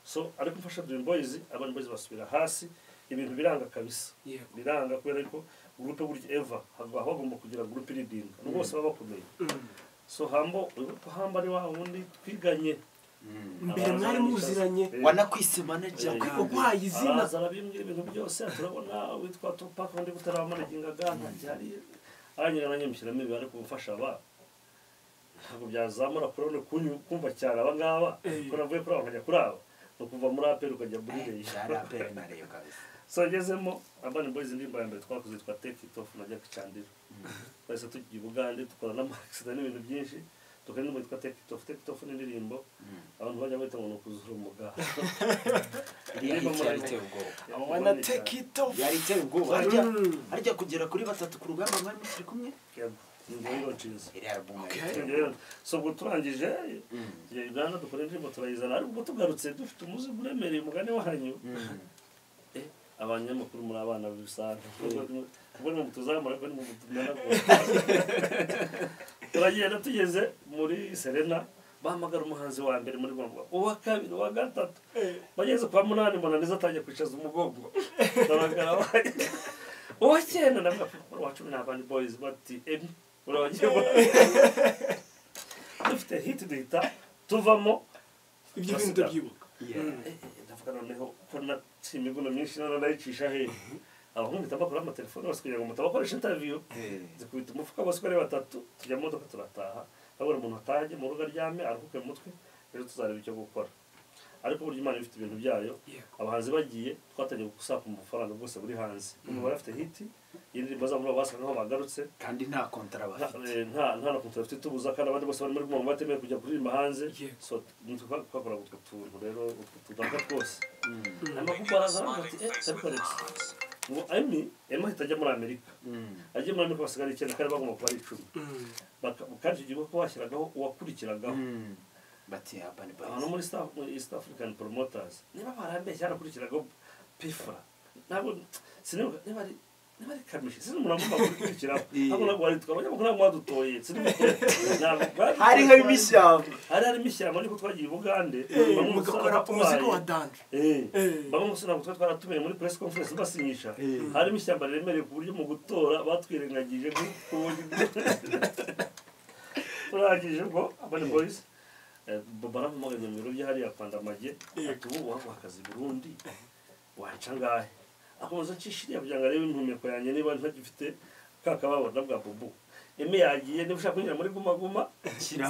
So ariko mfasha Dream Boys, Urban Boys basubira hasi, ibintu biranga kabisa. Biranga kubera ko groupe burya Eva hagwa bagomba kugira groupe leading rwose baba bakomeye. So Hambo ari wa wundi twiganye mbere mwari muziranye, wanakwise manager wayi izina arabimbwira ibintu byose. Turabona witwa Tupac undi butaramanagingaga ntacyari aranyira nanyemushyiramo ibi ariko gufasha aba ntabwo byazamura kurone kumva cyane aba ngaba ko navuye kuri aba nkajya kuri aba, no kuva muri APR ukajya muri Rayon. Yari APR na Rayon kabisa. So ngezemo Urban Boys indirimbo ya mbere twakoze yitwa Take It Off na Jack Chandler. Twahise tujya i Bugande dukora n'amaaccident n'ibintu byinshi. Dukora indirimbo yitwa Take It Off. Take It Off ni indirimbo abantu bajya bahita ngo ni ukuzura umugara. Yari iteye ubwoba. Wanna take it off. Yari iteye ubwoba. Harya kugera kuri 3 ku rugamba mwari mukiri kumwe? Yego. So ubwo turangije Uganda dukora indirimbo turayizana, ariko ubwo tugarutse dufite umuzigo uremereye umugani wanyu. Abanyamakuru muri abana bisanzwe ubwo ni mutuzamura ariko ni mutumenagura. Turagenda tugeze muri Serena bahamagara umuhanzi wa mbere muri Guma, uwa kabiri, uwa gatatu, bageze kwa 8 mbona neza atangiye kwicaza umugongo. Ndabagaraba uwa 9 ndavuga uwa 10 na Urban Boys bati emi urabagiye dufite hit duhita tuvamo ibyo bintu ndabyibuka. Ndavuga noneho ko naciye imivuno myinshi none nayicisha hehe. Abahungu mpita bakora amatelefone bose kugira ngo mutabakoresha interview, zikubita umufuka bose uko ari 3 tujya mu modoka turataha. Ndabona umuntu ataje mu rugo aryame aruhuke mu mutwe, ejo tuzareba icyo gukora. Ariko burya Imana ifite ibintu byayo. Abahanzi bagiye twatangiye gusaka amafaranga bwose buri hanze. Umuntu bari afite hit y'indirimbo zabo basa nkaho bagarutse kandi nta kontra bafite, nta na kontra bafite tubuza, kandi abandi bose bari muri Guma batemeye kujya kuririmba hanze. So twakora utwo tuntu rero utwo tudaka twose. Amakuru araza ati ariko Alex ngo Emmy ahita ajya muri Amerika. Ajya muri Amerika basigara 9 kandi bagomba kuba ari 10. Kandi icyo gihe ko bashyiragaho uwakurikiragaho bati Urban Boys abantu muri East African Promoters niba barambeshye yarakurikiragaho Pifra, ntabwo sinibuka niba ari Kamishi, sinzi umuntu agomba gukurikiraho. Ntabwo ntabwo wari twabonye ko ntabwo mwadutoye, sinzi hari harimo ishyamba, hari harimo ishyamba ariko twagiye i Bugande mugakora umuzigo wa danje. Bamwe musi ntabwo twari twaratumiye muri press conference basinyisha, harimo ishyamba riremereye ku buryo mu gutora batwirengagije turangije ubwo Urban Boys barampamagaye mu biro bye hariya kwa Ndamage ati ubu waguha akazi Burundi wanca ngahe. Akomeza acishiriya kugira ngo arebe impumeko yanjye niba ntagifite ka kababaro bwa Bubu. Eme yagiye niba ushaka kwinjira muri Guma Guma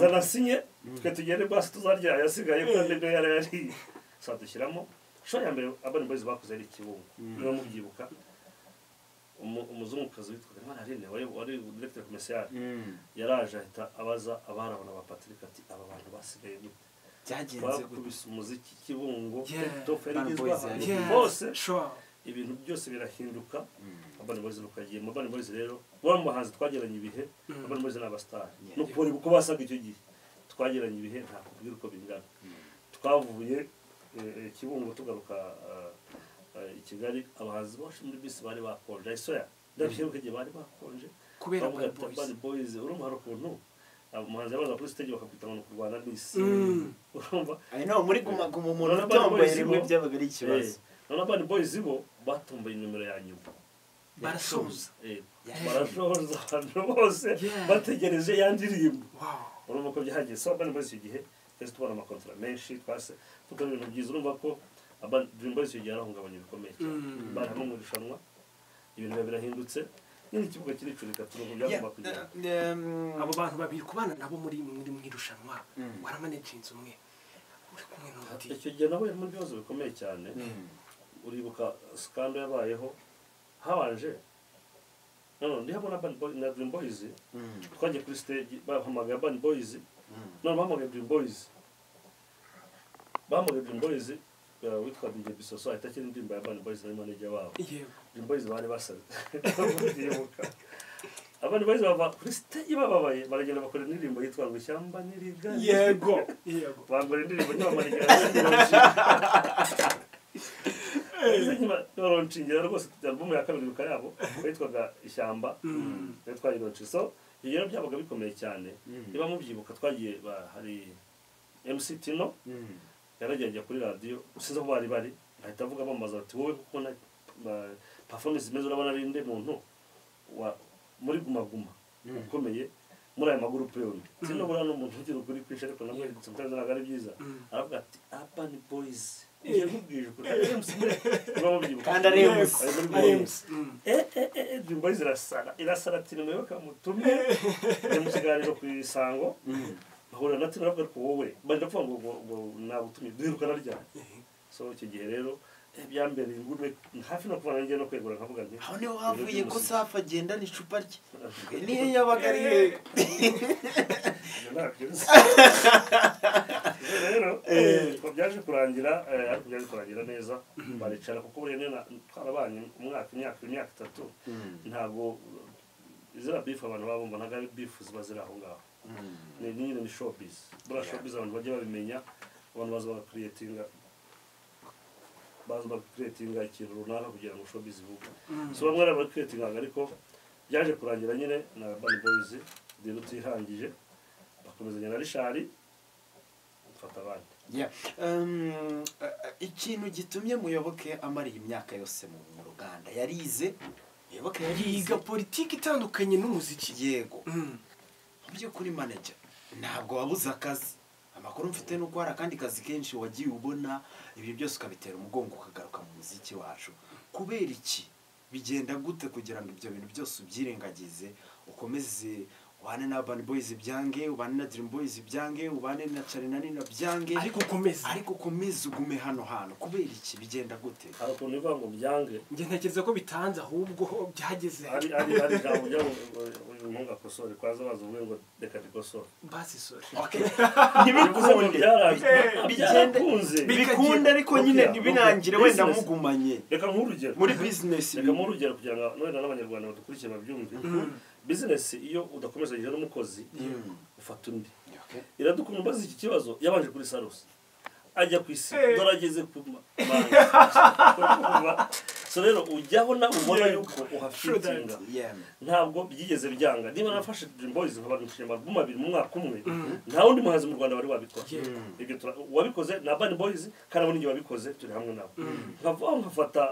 zana sinye twe tugende basi tuzarya ayasigaye kandi nibyo yari yariye. So dushyiramo Show ya mbere Urban Boys bakoze ari Kibungo, niba mubyibuka, umuzungukazi witwaga Mararine wari directeur commercial yaraje ahita abaza abarabona ba Patrick ati aba bantu basigaye gute, byagenze gute, bakubise umuziki Kibungo, Yeah. top Urban yarigezwe Boys ahantu yari- hose, Sure. ibintu byose birahinduka. Urban Boys nukagiye mu Urban Boys rero bo mu bahanzi twageranye ibihe. Urban Boys ni abastar, Yeah. no kubona uko basaga icyo gihe twageranye ibihe nta kubwira uko bingana. Twavuye Kibungo tugaruka i Kigali, abahanzi bose muri bisi bari bakonje, isoya ndabyibuka igihe bari bakonje Kubera bavuga Urban ati, Boys. Urban Boys urumva hari ukuntu umuhanzi yabaza kuri stage bakakwita ngo ni ukurwana n'isi, urumva. I know, muri Guma Guma umuntu None Urban utomboye Boys rimwe bo- byabaga ari ikibazo. None Urban Boys bo batomboye nimero ya nyuma. Barasoza. Barashoza abantu bose Yeah. bategereje ya ndirimbo. Wow. Urumva ko byahagiye. So Urban Boys icyo gihe twese tubona amakontra menshi, twase tukora ibintu byiza. Urumva ko Urban Dream Boys icyo gihe yarahungabanye bikomeye cyane, bari hamwe mu irushanwa, ibintu biba birahindutse nyine, ikibuga kiricurika, turugo byagomba kugenda. Abo bantu babiri kubana nabo muri mu irushanwa, waramanaginze umwe uri kumwe n'undi. Icyo gihe nawe muri bibazo bikomeye cyane. Uribuka scandal yabayeho habanje no ndi hamwe na Urban Boys na Dream Boys, twagiye kuri stage bahamagaye Urban Boys, none bahamagaye Dream Boys, bahamagaye Dream Boys, witwa DJ Bisoso ahita akina indirimbo ya Urban Boys na manager wabo. Dream Boys bari basaze, ndabyibuka. Urban Boys bava kuri stage bababaye, baragenda bakora indirimbo yitwa ngo ishyamba nirigari. Yego, yego. Bangora indirimbo nyabamanigira baronshingira rwose. Album ya kabiri ibuka yabo yitwaga Ishyamba, niyo twayironse. So ibyo rero byabaga bikomeye cyane. Niba mubyibuka twagiye hari MC Tino yaragiye ajya kuri radiyo, sinzi aho bari, ahita avuga bamaza ati wowe kuko na performance imeze urabona ari nde muntu wa muri Guma Guma ukomeye muri aya magurupe yombi. Tino buriya ni umuntu ugira ukuri kwinshi, ariko nabwo sometimes ntabwo ari byiza. Aravuga ati Urban Boys, ngiye nkubwije ukuri, ari MC niba mubyibuka. Kandi ari MC. Ari muri Ari Guma. MC. Dream Boys irasara ati nimuyoboke mutumye njya mu kiganiro ku Isango bahura na Tino, aravuga ariko wowe bari kuvuga ngo nagutumye duherukana ryari? So icyo gihe rero byambereye ingume hafi no kuva nanjye no kwegura nkavuga nti Aho niho havuye ko Safi agendana icupa rye niyo yabaga ari he? Ibyo ntabyo nzi. Rero ngo byaje kurangira, ariko byaje kurangira neza, baricara kuko buriya niyo twarabanye umwaka, imyaka 3, ntabwo izira beef abantu baba bumva, ntabwo ari beef ziba ziri aho ngaho, ni nyine ni showbiz. Buriya showbiz abantu bajya babimenya, abantu baza bagacreatinga, baza bagacreatinga ikintu runaka kugira ngo showbiz ivuge. So bamwe ari abacreatingaga, ariko byaje kurangira nyine na Urban Boys rero tuyihangije, bakomezanya na Richard, mfata abandi. Yeah. Ikintu gitumye Muyoboke amara iyi myaka yose mu ruganda, yarize Muyoboke yarize Yiga politiki itandukanye n'umuziki. Yego. Mu by'ukuri manager ntabwo wabuze akazi. Amakuru mfite nuko hari akandi kazi kenshi wagiye ubona, ibi byose ukabitera umugongo ukagaruka mu muziki wacu. Kubera iki? Bigenda gute kugira ngo ibyo bintu byose ubyirengagize, ukomeze ubane na Urban Boys byange, ubane na Dream Boys byange, ubane na Charly na Nina byange, ariko ukomeze, ariko ukomeze ugume hano hantu? Kubera iki? Bigenda gute? Hari ukuntu bivuga ngo byange. Njye ntekereza ko bitanze, ahubwo byageze. Hari ijambo rya uyu muhungu akosore kwaza, baza uvuge ngo reka rikosore. Basi sorry. Okay. Bivuze ngo Ntibikunde. byaranze, Bigende byarakunze. bikunde, ariko nyine Okay, ntibinangire okay. wenda Business. mugumanye Reka nk'urugero muri business. Reka nk'urugero kugira ngo wenda n'abanyarwanda badukurikiye babyumve. Business iyo udakomezanyije n'umukozi ufata undi. Okay. Iradukunda umbaza iki kibazo, yabanje kuri Sarusi ajya ku isi, dore ageze ku banki. So rero ujyaho nawe ubona yuko uhafitinga. Yeah. Ntabwo byigeze byanga. Niba nafashe Dream Boys nkabarushije album abiri mu mwaka umwe, nta wundi muhanzi mu Rwanda wari wabikora. Ibyo uwabikoze ni Urban Boys, kandi abo ninjye wabikoze, turi hamwe nabo. Nkava nkafata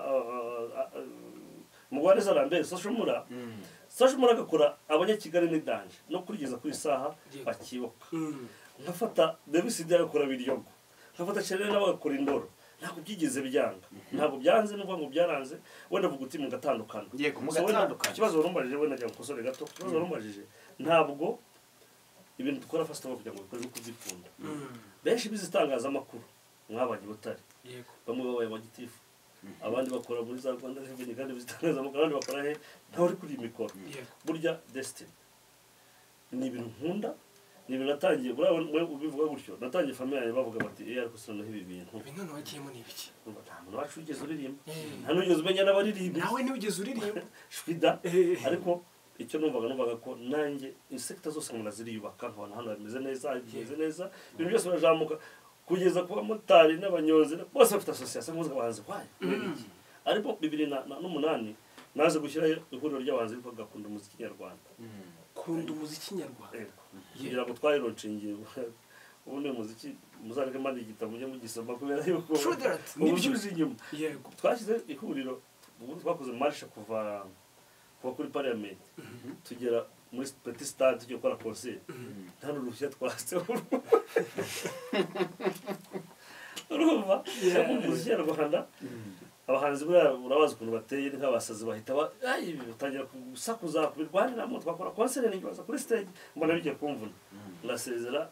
Mugwaneza Lambert, Social Mula. Social Mula agakora Abanyakigali ni danger no kurigeza ku isaha bakibuka. Nkafata Davis D agakora Biryogo, nkafata Charly nawe agakora Indoro. Ntabwo byigeze byanga, ntabwo byanze n'uvuga ngo byaranze. Wenda vuga uti mugatandukana. Yego, So wenda mugatandukana. Ikibazo warumbajije, wenda njya gukosore gato ku kibazo warumbajije, ntabwo ibintu dukora first of all kugira ngo bikore no kubyikunda. Benshi bize itangazamakuru mwabanye i Butare. Bamwe babaye abagitifu, abandi bakora muri za Rwanda Revenue kandi bizitangazamakuru, abandi bakora he, ntawe uri kuri iyi mikoro. Burya destiny ni ibintu nkunda, ni ibintu natangiye. Buriya we ubivuga gutyo, natangiye famille yanjye bavuga bati: "Eh, ariko noneho ibi bintu." Ibi none wagiyemo ni ibiki? Urumva, nta muntu wacu wigeze uririmba, nta n'ugeze umenya n'abaririmba. Nawe ntiwigeze uririmba. Shwida. Ariko icyo numvaga ko nanjye insector zose nkabona ziriyubaka, nkabona hano bimeze neza, bimeze neza, ibintu byose birazamuka kugeza ku bamotari n'abanyonzi bose bafite association mpuzamahanzi. Wayo kubera iki? Ariko 2008 naje gushyiraho ihuriro ry'abahanzi bitwa Gakunda Umuziki Nyarwanda. Kunda umuziki nyarwanda. Yego. Kugira ngo twarilauncingiye ubundi uyu muziki, muzareke mbandi igitabo mujye mugisoma kubera yuko True that. ubu Nibyo. usubiza inyuma. Twashyize ihuriro, ubundi twakoze marche kuva kuri parliament tugera muri petit stade, tugiye gukora concert, nta n'uruhushya twatse. Urumva, umuziki nyarwanda, abahanzi buriya urabazi ukuntu bateye, ni nk'abasazi, bahita batangira gusakuza kubirwaniramo. Twakora concert ntibaza kuri stage, mbona bigiye kumvuna, ndasezera.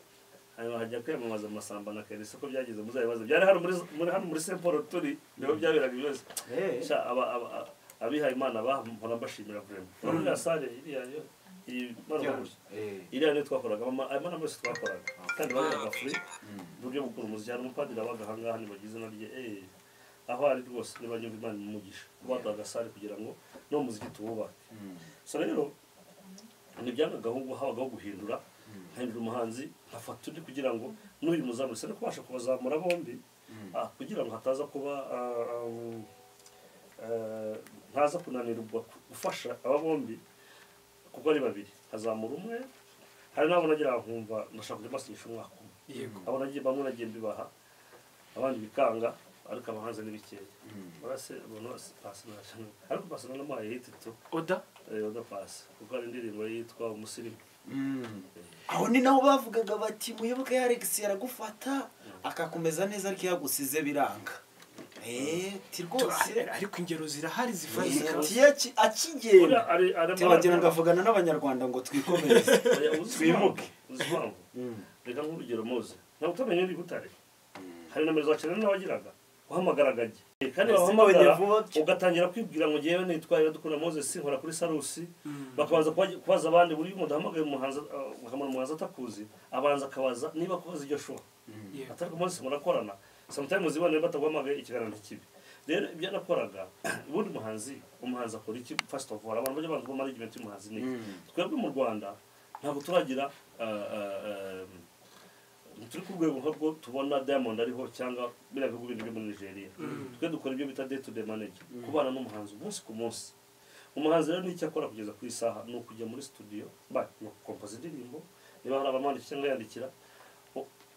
Hanyuma hajya kwiyamamaza amasamba na Kerisa ko byageze muzabibaze. Byari hano muri hano muri Saint Paul turi, niho byaberaga byose. Sha, aba abihaye Imana bahora mbashimira vraiment. Urabona iriya salle iriya yo iyi manuka gutya, iriya niyo twakoraga ayo manama yose twakoraga, kandi bageraga free mu buryo bwo gukora umuziki. Hari umupadiri wabaga ahangaha, ntibagize izina rye, aho ari rwose niba nyumva Imana imugisha kubaduha agasare kugira ngo n'uwo muziki tuwubake. So rero ntibyangaga, ahubwo habagaho guhindura, nkahindura umuhanzi nkafata undi kugira ngo n'uyu muzamure, no kubasha kubazamura bombi, kugira ngo hataza kuba ntaza kunanirwa gufasha aba bombi kuko ari babiri, nkazamura umwe. Hari n'abo nagira nkumva ndashaka kujya mbasinyisha umwaka umwe. Abo nagiye, bamwe nagiye mbibaha, abandi bikanga, ariko abahanzi ni bikeya barase abantu bose. Pasi ariko pasi nanamuhaye hit tu. Oda. Oda Pasi, kuko hari indirimbo yitwa Umusirimu. Aho ni naho bavugaga bati: "Muyoboke ya Alex yaragufata akakomeza neza, ariko iyo agusize biranga." Ti rwose. Ariko ingero zirahari zifatika. Ti akigenda Buriya ari tibagira ngo avugana n'Abanyarwanda ngo twikomereze. Oya, uzi Twimuke. impamvu? Uzi impamvu? Reka nk'urugero, muzi ntabwo utamenya uri Butare, hari nomero za cyane n'abagiraga uhamagaraga ajye kandi Ese wahamagara mbonye vuba ugatangira kwibwira ngo ngewe nitwa Iradukunda Moses, nkora kuri Sarusi, bakabanza kubaza abandi. Buri umuntu ahamagaye umuhanzi, bakamara umuhanzi atakuzi, abanza akabaza niba kubaza iryo shuwa atari ku munsi murakorana. Sometimes ibona bataguhamagaye ikiganiro ntikibi. Rero ibyo nakoraga ubundi, umuhanzi akora iki? First of all, abantu bajya banza management y'umuhanzi ni iki? Twebwe mu Rwanda ntabwo turagira, turi ku rwego nk'urwo tubona Diamond ariho cyangwa biriya bihugu bindi byo muri Nigeria. Twe dukora ibyo bita day to day manage, kubana n'umuhanzi umunsi ku munsi. Umuhanzi rero n'icyo akora kugeza ku isaha ni ukujya muri studio, ba ni ugukompoza indirimbo niba hari abamwandikira cyangwa yandikira.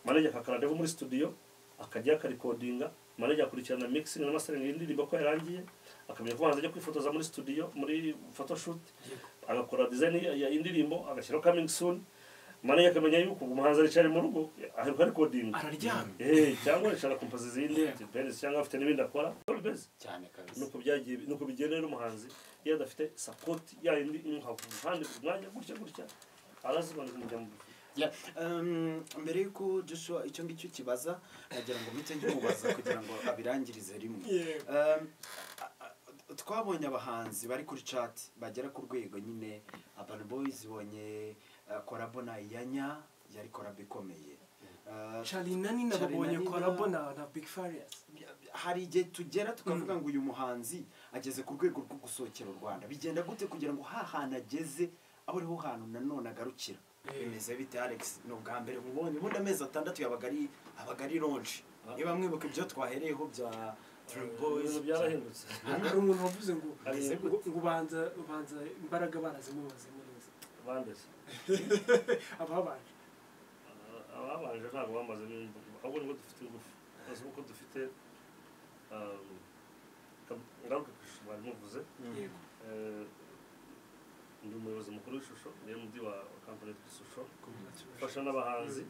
Manager akakara muri studio, akajya akarecordinga, manager akurikirana mixing na mastering y'indirimbo ko yarangiye, akamenya ko umuhanzi ajya kwifotoza muri studio muri photoshoot, agakora design ya indirimbo, agashyiraho coming soon. Manager akamenya yuko umuhanzi aricara mu rugo aheruka recording Araryamye. Cyangwa aricara kompoza izindi depends, cyangwa afite n'ibindi akora. Uko bimeze. Cyane kabisa. Nuko byagiye, nuko bigenda. Rero umuhanzi iyo adafite support ya yindi imuha ku ruhande ku mwanya gutya gutya, arazimanuka umujya mu Yeah. Mbere yuko Joshua icyo ngicyo kibaza, nagira ngo mpite nkimubaza kugira ngo abirangirize rimwe. Twabonye abahanzi bari kuri chart bagera ku rwego nyine Urban Boys bonye collabo na Iyanya, yari collabo ikomeye. Charly na Nina Charly na babonye Nina. collabo na Big Farious. Hari igihe tugera tukavuga ngo uyu muhanzi ageze ku rwego rwo gusohokera u Rwanda. Bigenda gute kugira ngo ha hantu ageze abe ariho hantu nanone agarukira? Bimeze bite, Alex? Ni ubwa mbere mubonye, ubundi amezi 6 yabaga ari abaga ari launch, niba mwibuka ibyo twahereyeho bya Dream Boys. Ibintu byarahindutse. Hari umuntu wavuze ngo Bimeze ngo ubanza imbaraga barazimubazemo neza. Bandeze? Ababanje. Ababanje ntabwo bamaze n'imvugo, ahubwo nibwo dufite ingufu. Bazi uko dufite, ngaruke ku ishusho mwari muvuze. Ndi umuyobozi mukuru w'Ishusho, ni MD wa company yitwa Ishusho, ifasha n'abahanzi,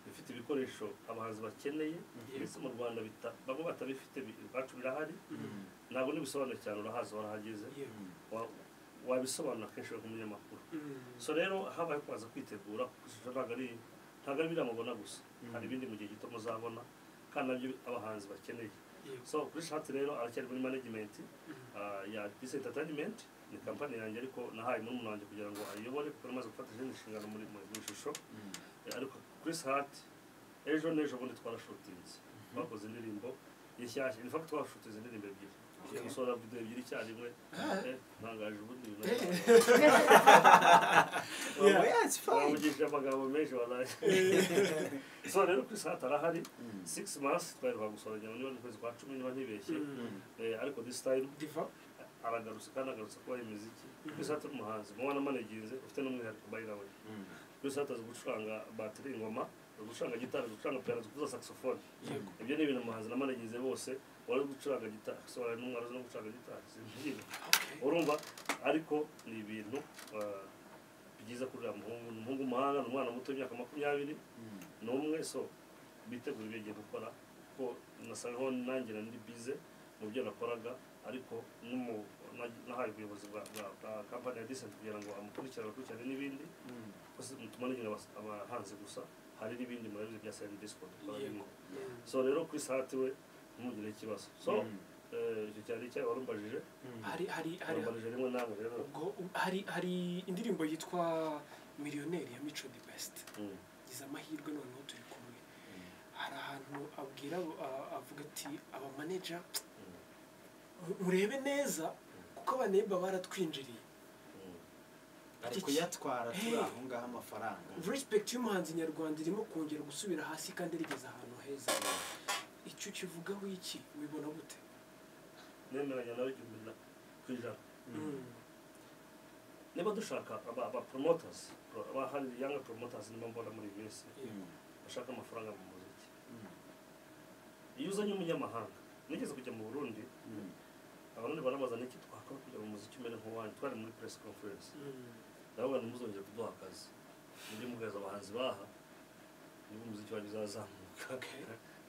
ifite ibikoresho abahanzi bakeneye ndetse mu Rwanda bamwe batabifite, iwacu birahari. Ntabwo nibisobanuro cyane, urahazi, warahageze. Wabisobanura kenshi nk'umunyamakuru. So rero habaye kubanza kwitegura, kuko Ishusho ntabwo ari biriya mubona gusa, hari ibindi mu gihe gito muzabona. Kandi nabyo abahanzi bakeneye. Yego. So Chris Hat rero aracyari muri management ya Decent Entertainment, ni company yanjye ariko nahaye murumuna wanjye kugira ngo ayiyobore, kuko namaze gufata izindi nshingano muri ishusho. Ariko Chris Hat ejo n'ejo bundi twarashutinze, twakoze indirimbo inshyashya. In fact twashutinze indirimbo ebyiri, gusohora video ebyiri icyarimwe. Ntangaje ubundi ibintu. Oh, yeah, it's fine. Wavugishije amagambo menshi wallahi. So rero Chris Hat arahari. 6 months twaheruka gusohora, niba ni mu kwezi kwa 10 niba ntibeshye. Ariko this time Diva. aragarutse, kandi agarutse kubaha imiziki. Chris Hat ni umuhanzi muba namanaginze ufite n'umwihariko, by the way. Chris Hat azi gucuranga batterie, ingoma, azi gucuranga gitari, azi gucuranga piano, azi kuvuza saxophone. Ibyo ni ibintu umuhanzi namanaginze bose wari gucuranga gitari, so wari n'umwe azi no gucuranga gitari, simbyina. Urumva, ariko ni ibintu byiza kuri uriya muhungu. Ni umuhungu w'umuhanga, ni umwana muto w'imyaka 21. So bitegura ibyo agiye gukora, ko nasa nkaho nanjye nari bize mu byo nakoraga, ariko nahaye ubuyobozi bwa kampani ya Decent kugira ngo amukurikirane, akurikirane n'ibindi. Gusa tumanaginga abahanzi gusa, hari n'ibindi murabizi bya Silent Disco dukora n'ibindi. So rero kuri sati we ntimugireho ikibazo. So icyo cyari icyayi warumbajije. Hari Warumbajije rimwe nawe rero. Ubwo hari indirimbo yitwa Miliyoneri ya Mico The Best. Gize amahirwe noneho turi kumwe. Hari ahantu abwira avuga ati aba manager murebe neza kuko abaneba baratwinjiriye. Bari kuyatwara turi aho ngaho amafaranga. Respect y'umuhanzi nyarwanda irimo kongera gusubira hasi kandi rigeze ahantu heza. Icyo kivugaho iki? Wibona gute? Nemeranya nawe 1000%. Niba dushaka aba promoters, aba hari young promoters, niba mbona muri iyi minsi bashaka amafaranga mu muziki, iyo uzanye umunyamahanga. Nigeze kujya mu Burundi, Abarundi barabaza niki twakora kugira ngo umuziki umere nk'uwanyu. Twari muri press conference, ndavuga ntimuzongere kuduha akazi, mujye mugaza abahanzi baha, nibwo umuziki wanyu uzazamuka.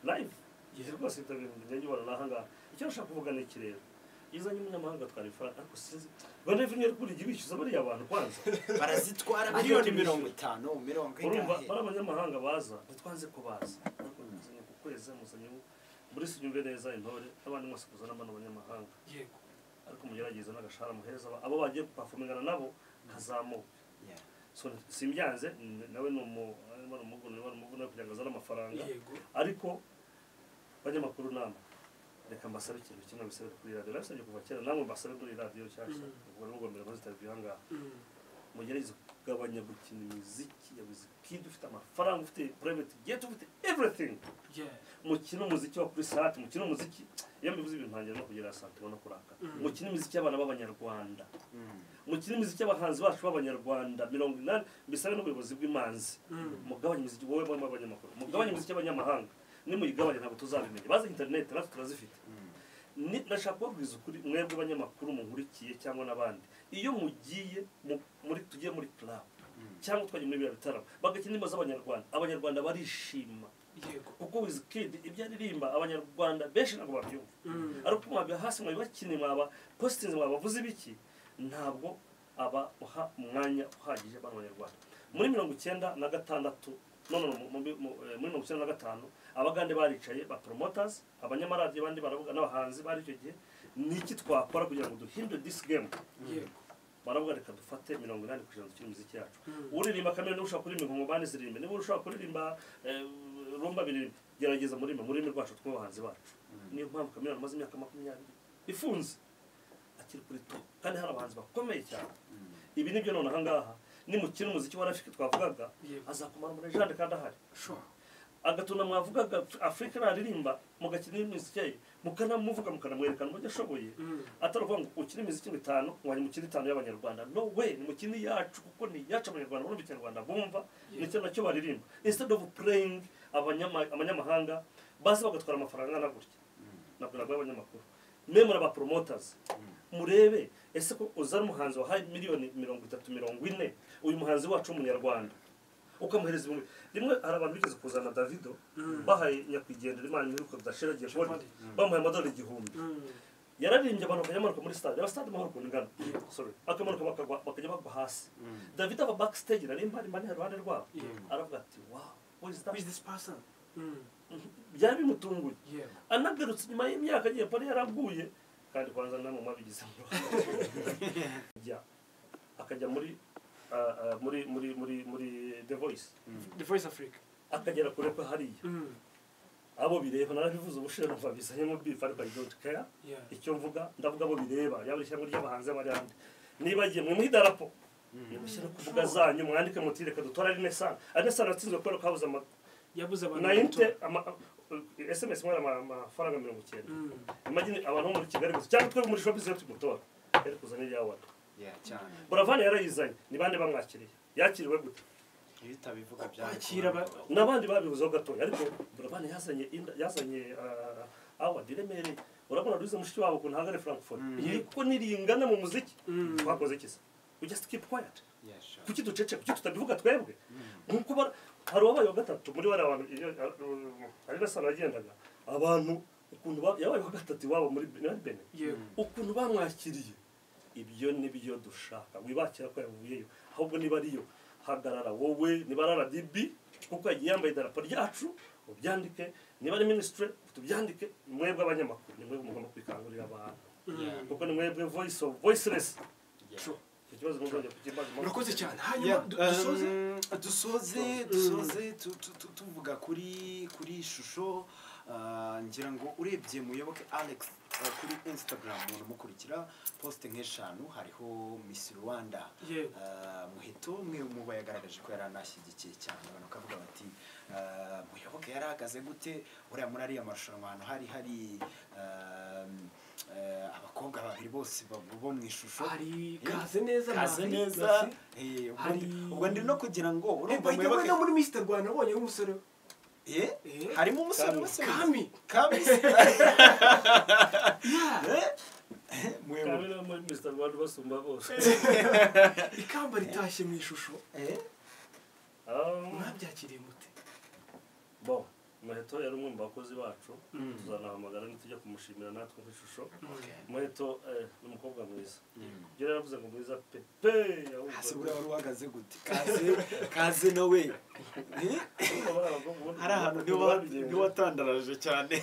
Live igihe rwose ibintu njya nyibona n'aha ngaha. Icyo nshaka kuvuga ni iki rero: iyo uzanye umunyamahanga atwara ifaranga, ariko sinzi Rwanda Revenue iri kuri bishyuza bariya bantu kwanza. Barazitwara miliyoni 50, mirongo Urumva, ingahe. bari abanyamahanga baza, ntitwanze ko baza, ariko muzanye ku kwezi, muzanye muri sinyumve neza intore n'abandi mwese kuzana bano banyamahanga, ariko mugerageze n'agashahara muheza abo bagiye guperformingana nabo kazamuka. So simbyanze, nawe ni umu niba ari umuguno, niba ari umuguno kugira ngo azane amafaranga. Ariko banyamakuru namwe, reka mbasabe ikintu kimwe, bisabe kuri radiyo. Nabisabye kuva kera, namwe mbasabe kuri radiyo nshyashya. Ubwo mugomera muri interview aha ngaha, mugerageze kugabanya gukina imiziki ya Wizkid ufite amafaranga, ufite private jet, ufite everything. Mukine umuziki wa kuri sati, mukine umuziki. Iyo mbivuze ibintu ntangira no kugira sentiment no kurakara. Mukine imiziki y'abana b'Abanyarwanda, mukine imiziki y'abahanzi bacu b'Abanyarwanda 80. Mbisabe n'ubuyobozi bw'imanzi, mugabanye imiziki. Wowe bamwe abanyamakuru, mugabanye imiziki y'abanyamahanga. Nimuyigabanye ntabwo tuzabimenya. Bazi internet, natwe turazifite. Ndashaka kubabwiza ukuri, mwebwe abanyamakuru munkurikiye cyangwa n'abandi, iyo mugiye muri tugiye muri club cyangwa twagiye muri biriya bitaramo bagakina indirimbo z'Abanyarwanda, Abanyarwanda barishima. Kuko Wizkid ibyo aririmba Abanyarwanda benshi ntabwo babyumva, ariko mwaba hasi mwabibakine, mwaba positinze, mwabavuze ibiki, ntabwo aba uha umwanya uhagije bano banyarwanda. Muri 96, no, muri 95 Abagande baricaye, ba promoters, abanyamaradiyo abandi baravuga n'abahanzi bari icyo gihe, niki twakora kugira ngo duhindure this game? Baravuga reka dufate 80% dukine imiziki yacu. Uririmba kamere, niba ushobora kuririmba ingoma ziririmbe, niba ushobora kuririmba rumba biririmbe, gerageza muririmbe mu rurimi rwacu tw'abahanzi bacu. Niyo mpamvu Chameleone amaze imyaka 20 ifunze akiri kuri top, kandi hari abahanzi bakomeye cyane. Ibi nibyo none aha ngaha nimukina umuziki wa Rafiki twavugaga, azakumara muri legend kandi ahari. Agatuna mwavugaga Afurika naririmba, mugakina imiziki ye, mukanamuvuga, mukanamwerekana uburyo ashoboye. Atari ukuvuga ngo ukine imiziki itanu, ngo hanyuma ukine itanu y'Abanyarwanda. No way, ni mukine iyacu kuko ni iyacu. Abanyarwanda barumva Ikinyarwanda, bumva nicyo nacyo baririmba, instead of playing abanyamahanga baza bagatwara amafaranga angana gutya. Nabwiraga abanyamakuru memura aba promoters, murebe ese ko uzana umuhanzi wahaye miliyoni 30, 40, uyu muhanzi wacu w'Umunyarwanda ukamuhereza ibihumbi rimwe. Hari abantu bigeze kuzana Davido, bahaye nyakwigendera, Imana iheruka kudashira, agiye kubona bamuhaye amadolari 1000. Yararirimbye, abantu bakajya bamanuka muri stade, aba stade Amahoro ukuntu ingana, sorry, akamanuka bakagwa, bakajya bagwa hasi. Davido aba backstage, nari mpari, mbani iruhande rwabo, aravuga ati: "Wow, who is that?" Who is this person? Byari bimutunguye. Anagarutse nyuma y'imyaka agiye Paris yaraguye kandi kwanza namwe mwabigize akajya muri muri muri muri muri The Voice. The Voice Africa. Akagera kure ko hariya. Abo bireba narabivuze ubushira numva bizanye mu beef ariko I don't care. Icyo mvuga ndavuga abo bireba yaba ishyanga ry'abahanze bari handi. Nibagiye mwe muhidarapo. Nimushyira kuvuga zanyu mwandike muti reka dutora Aline Sano. Aline Sano atsinzwe kubera ko habuze yabuze abantu 90 ama SMS mwara amafaranga 90. Imagine abantu muri Kigali gusa cyangwa twe muri shop zero tumutora. Yari kuzana iriya award. Yeah, cyane. Buravani yarayizanye ni bande bamwakiriye. Yakiriwe gute? Ibitabivuga byakira n'abandi babivuzeho gatoya ariko Buravani yazanye yazanye award iremereye. Urabona Louise mushiki wabo ukuntu hagare Frankfurt. Niko niringana mu muziki. Twakoze iki se? We just keep quiet. Yeah, sure. Kuki ducece kuki tutabivuga twebwe? Nkuko hari wabaye wa gatatu muri bari abantu ari basana yagendaga abantu ukuntu yabaye wa gatatu iwabo muri Benin. Ukuntu bamwakiriye ibyo nibyo dushaka. Wibakira ko yavuyeyo ahubwo niba ariyo hagarara wowe niba ari RDB kuko yagiye yambaye idarapo ryacu ubyandike, niba ari ministry tubyandike. Mwebwe abanyamakuru ni mwebwe mugomba kwikangurira abantu kuko ni mwebwe voice of voiceless. True. Ikibazo muzajya kukibaza. Murakoze cyane. Hanyuma dusoze tuvuga kuri ishusho ngira ngo urebye Muyoboke Alex kuri Instagram umuntu mukurikira post nk'eshanu hariho Miss Rwanda Muheto umwe mu bayagaragaje ko yaranashyigikiye cyane. Abantu bakavuga bati Muyoboke yarahagaze gute uriya muri ariya marushanwa ahantu hari abakobwa babiri bose bo mu ishusho hari Kaze neza Kaze neza. Ubwo ndi no kugira ngo urumva Muyoboke no muri Miss Rwanda nabonye umusore harimo umusore wese Kami Kami Kami no muri Miss Rwanda basumba bose. Ikamba ritashye mu ishusho. Mwabyakiriye mute? Bon, Muheto yari umwe mu bakozi bacu tuzanahamagara nitujya kumushimira natwe nk'ishusho. Muheto ni umukobwa mwiza. Ibyo yaravuze ngo mwiza pe pe. Hasi buriya wari uhagaze gute? Kaze nawe hari ahantu ntiwatandaraje cyane.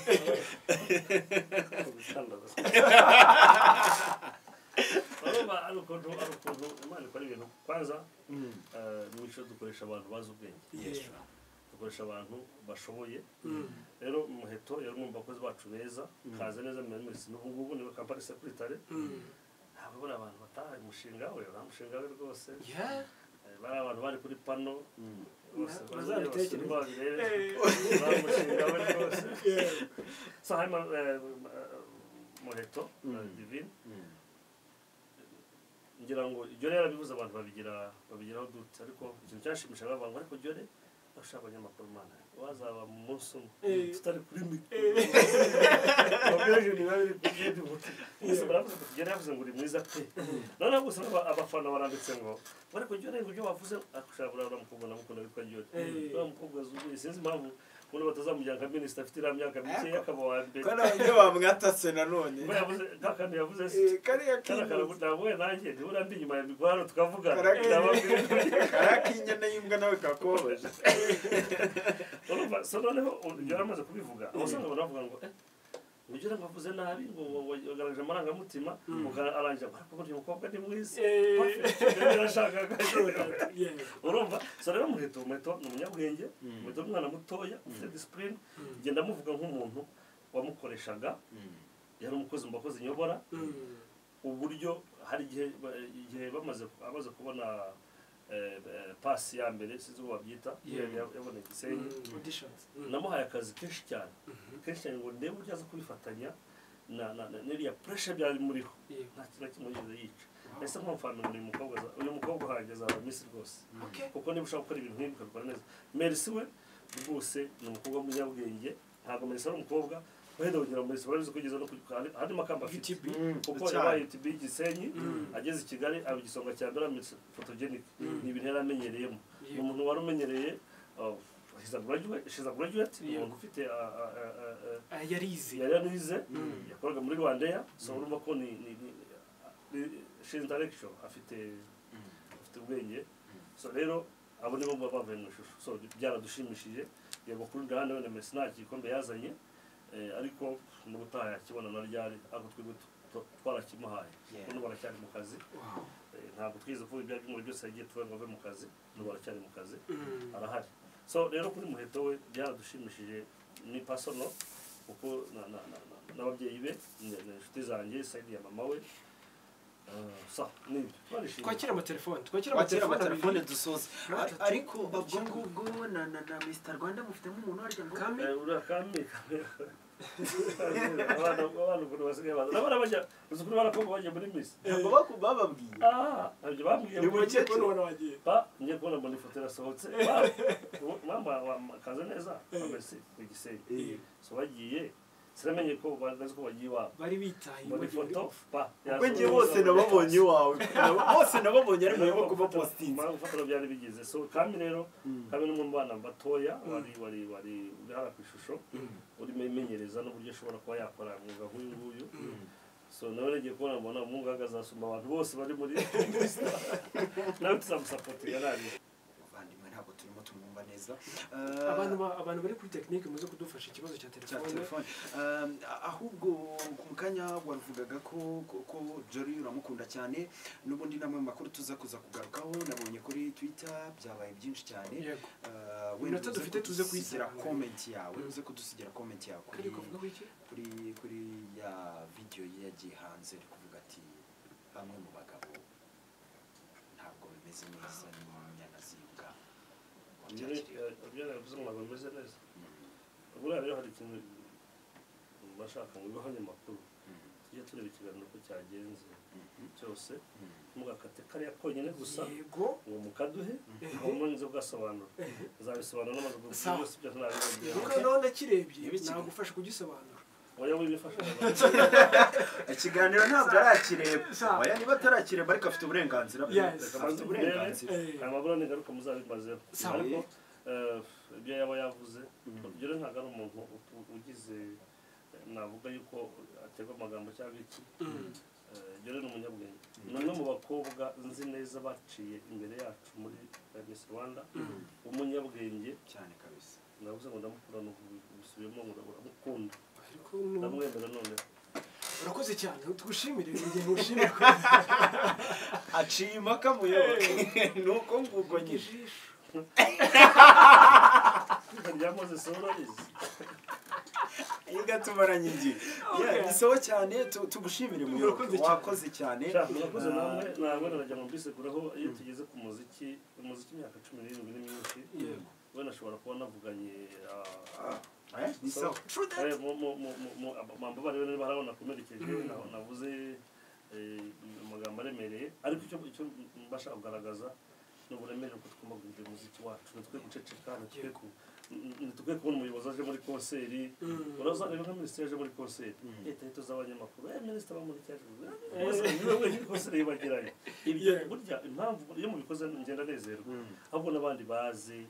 Ari ukuntu Imana ikora ibintu. Kwanza mu ishusho dukoresha abantu bazi ubwenge. Dukoresha abantu bashoboye. Rero Muheto yari umwe mu bakozi bacu beza. Kaze neza muri n'ubu ngubu niwe company secretary. Ntabwo bari abantu batahaye umushinga we, uramushinga we rwose. Bari abantu bari kuri pano bose bazabitekereza uramushinga we rwose. So hanyuma Muheto Divine ngira ngo ibyo rero bivuze abantu babigiraho dute ariko ikintu cyashimishaga abantu ariko Jore ashaka abanyamakuru mana wazaba mu munsi umwe tutari kuri mikoro baravuze ngo tugere yavuze ngo uri mwiza pe. Noneho gusa abafana baranditse ngo ariko Jore ngo ibyo wavuze ashaka urabura mukobwa namukunda witwa Jore uriya mukobwa azuye sinzi impamvu ubundi batazamujyana nka minisita afite iriya myaka mike akaba wa mbere. Ko nabyo bamwatatse nanone kantu yavuze se kariya ntabwo nanjye ntibura ndi inyuma ya mikoro hano tukavugana. Kariya k'inyana y'imbwa nawe kakubabaje. Urumva so noneho ibyo yaramaze kubivuga aho usanga abantu bavuga ngo ugira ngo avuze nabi ngo wagaragaje amarangamutima arangira ariko uyu mukobwa ni mwiza yarashakaga. Urumva so rero Muheto ni umunyabwenge. Muheto umwana mutoya ufite discipline. Ngenda muvuga nk'umuntu wamukoreshaga yari umukozi mu bakozi nyobora. Uburyo hari igihe bamaze kubona pasi ya mbere sinzi uko babyita yaboneye Gisenyi namuhaye akazi kenshi cyane ngo ndebe uburyo aza kubifatanya n'iriya pressure byari muriho nta kintu na kimwe yigeze yica. Ese nkumfana uyu mukobwa wanjye azaba Miss rwose kuko niba ushaka gukora ibintu nk'ibi ukabikora neza. Merci we rwose ni umukobwa w'umunyabwenge. Ntabwo Merci ari umukobwa wenda kugira ngo Merci barabizi kugeza no hari makamba afite kuko yabaye UTB Gisenyi ageze i Kigali aba igisonga cya mbere Miss Photogenic ni ibintu yari amenyereyemo. Ni umuntu wari umenyereye she's a graduate umuntu ufite yarize yakoraga muri Rwandair so urumva ko ni she's intellectual afite ubwenge. So rero Abo nibo bavuye mu ishusho. So byaradushimishije. Yego kuri ruhande wenda Messi nta gikombe yazanye, ariko n'ubutaha yakibona na ryari, ariko twebwe twarakimuhaye. Kuko baracyari mu kazi. Ntabwo twize ko ibya byumweru byose yagiye tuvuga ngo ave mu kazi, n'ubu baracyari mu kazi, arahari. So rero kuri Muheto we byaradushimishije ni personal, kuko n'ababyeyi be ni inshuti zanjye, side ya mama we. Twakira amatelefone, twakira amatelefone dusoze. Ariko ubwo ngubwo na Mr Rwanda mufitemo umuntu warya ngo Kami ura Kami abantu ukuntu basigaye baza nabona bajya uzi ukuntu barakongo bajya muri Miss ntabwo bababwiye. Ntabyo bambwiye. Ni buke kubona ubona wagiye ngiye kubona mbona ifoto irasohotse. Mama kaza neza Messi ku Gisenyi. So bagiye sinamenye ko bazi ko bagiye iwabo, bari bitaye muri foto ubwo ngiye bose nababonye iwawe, bose nababonye ari mu kuba postinze gufata byari bigize. So Kami rero, Kami ni umwe mu bana batoya wari uri ku ishusho, urimo imenyereza n'uburyo ashobora kuba yakora umwuga nk'uyu nguyu. So nawe nagiye kubona mbona umwuga azasumba abantu bose bari muri nawe tuzamusapotinga nabi. Ntabwo turimo tumwumva neza. Abantu bari kuri technique muze kudufasha ikibazo cya telefone. Ahubwo ku kanya waruvugaga ko Jolly uramukunda cyane, n'ubundi namwe makuru tuza kuza kugarukaho nabonye kuri Twitter byabaye byinshi cyane. Wenda dufite tuze kuisigira comment yawe, uze kudusigira comment yawe kuri kuri ya video yagiye hanze iri kuvuga ati bamwe mu bagabo ntabwo bimeze neza n'inyana z'imbwa. Ibyo navuze ngo ntabwo bimeze neza. Buriya rero hari ikintu bashaka ngo bibeho abanyamakuru, tujye tureba ikiganiro uko cyagenze cyose, mugakate kariya konyine gusa ngo mukaduhe, ngo nze kugasobanura. Nzabisobanura n'amaze byose ibyo ntabibabwira. Kuko naho nakirebye nagufasha kugisobanura. Oya wibifasha. Ikiganiro ntabwo arakireba. Oya niba atarakireba ariko afite uburenganzira bwe. Afite uburenganzira. Amabura n'ingaruka muzabimazeho. Ariko ibyo yaba yavuze, ibyo ntabwo ari umuntu ugize navuga yuko aterwa amagambo cyangwa iki. Ibyo ni umunyabwenge. Ni umwe mu bakobwa nzi neza baciye imbere yacu muri Miss Rwanda, umunyabwenge cyane kabisa. Navuze ngo ndamukunda n'ubusubiyemo ngo ndamukunda. Ndamwemera none. Urakoze cyane, tugushimire igihe ushimire. Aciye impaka muyoboke nuko ngubwo nyine. Ryamoze sororize. Igatumaranye ingi. Ni sawa cyane, tugushimire muyoboke. Wakoze cyane. Murakoze namwe, namwe narajya mu bisekuraho iyo tugeze ku muziki, umuziki imyaka 17 ni myinshi. Yego. Wenda ashobora kuba navuganye ni sawa. Mamba bari barabona komerekeje navuze amagambo aremereye, ariko icyo mbasha kugaragaza ni uburemere bwo tugomba guhindura umuziki wacu. Nitwe guceceka, nitwe kubona umuyobozi aje muri konseri, uraza reba nka minisitiri aje muri konseri, leta yito z'abanyamakuru, minisitiri bamurikije niwe wenyine konseri yibagiranye. Ibyo burya impamvu iyo mubikoze ngenda nezerwa, ahubwo n'abandi bazi.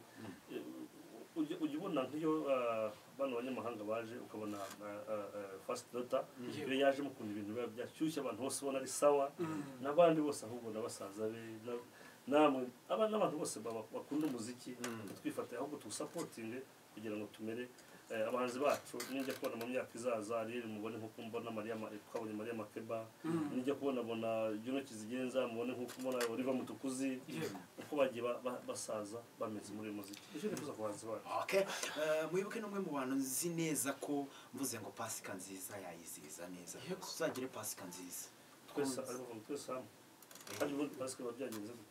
Ujya ubona nk'iyo bano banyamahanga baje ukabona First Daughter iyo yaje mukunda ibintu biba byashyushye abantu bose ubona ari sawa, n'abandi bose ahubwo n'abasaza be namwe n'abantu bose bakunda umuziki twifate ahubwo tuwusapotinge kugira ngo tumere abahanzi bacu. Nijya kubona mu myaka izaza Ariel mubone nk'uko mbona Maria, twabonye Maria Makeba, nijya kubona bona Juno Kizigenza mubone nk'uko mbona Oliver Mutukuzi, uko bagiye basaza bameze muri uyu muziki. Nicyo nifuza ku bahanzi bacu. Okay. Mwibuke n'umwe mu bantu nzi neza ko mvuze ngo Pasika nziza yayiziza neza. Tuzagire Pasika nziza. Twese ariko twese hamwe. Kandi ubundi Pasika biba byagenze gute?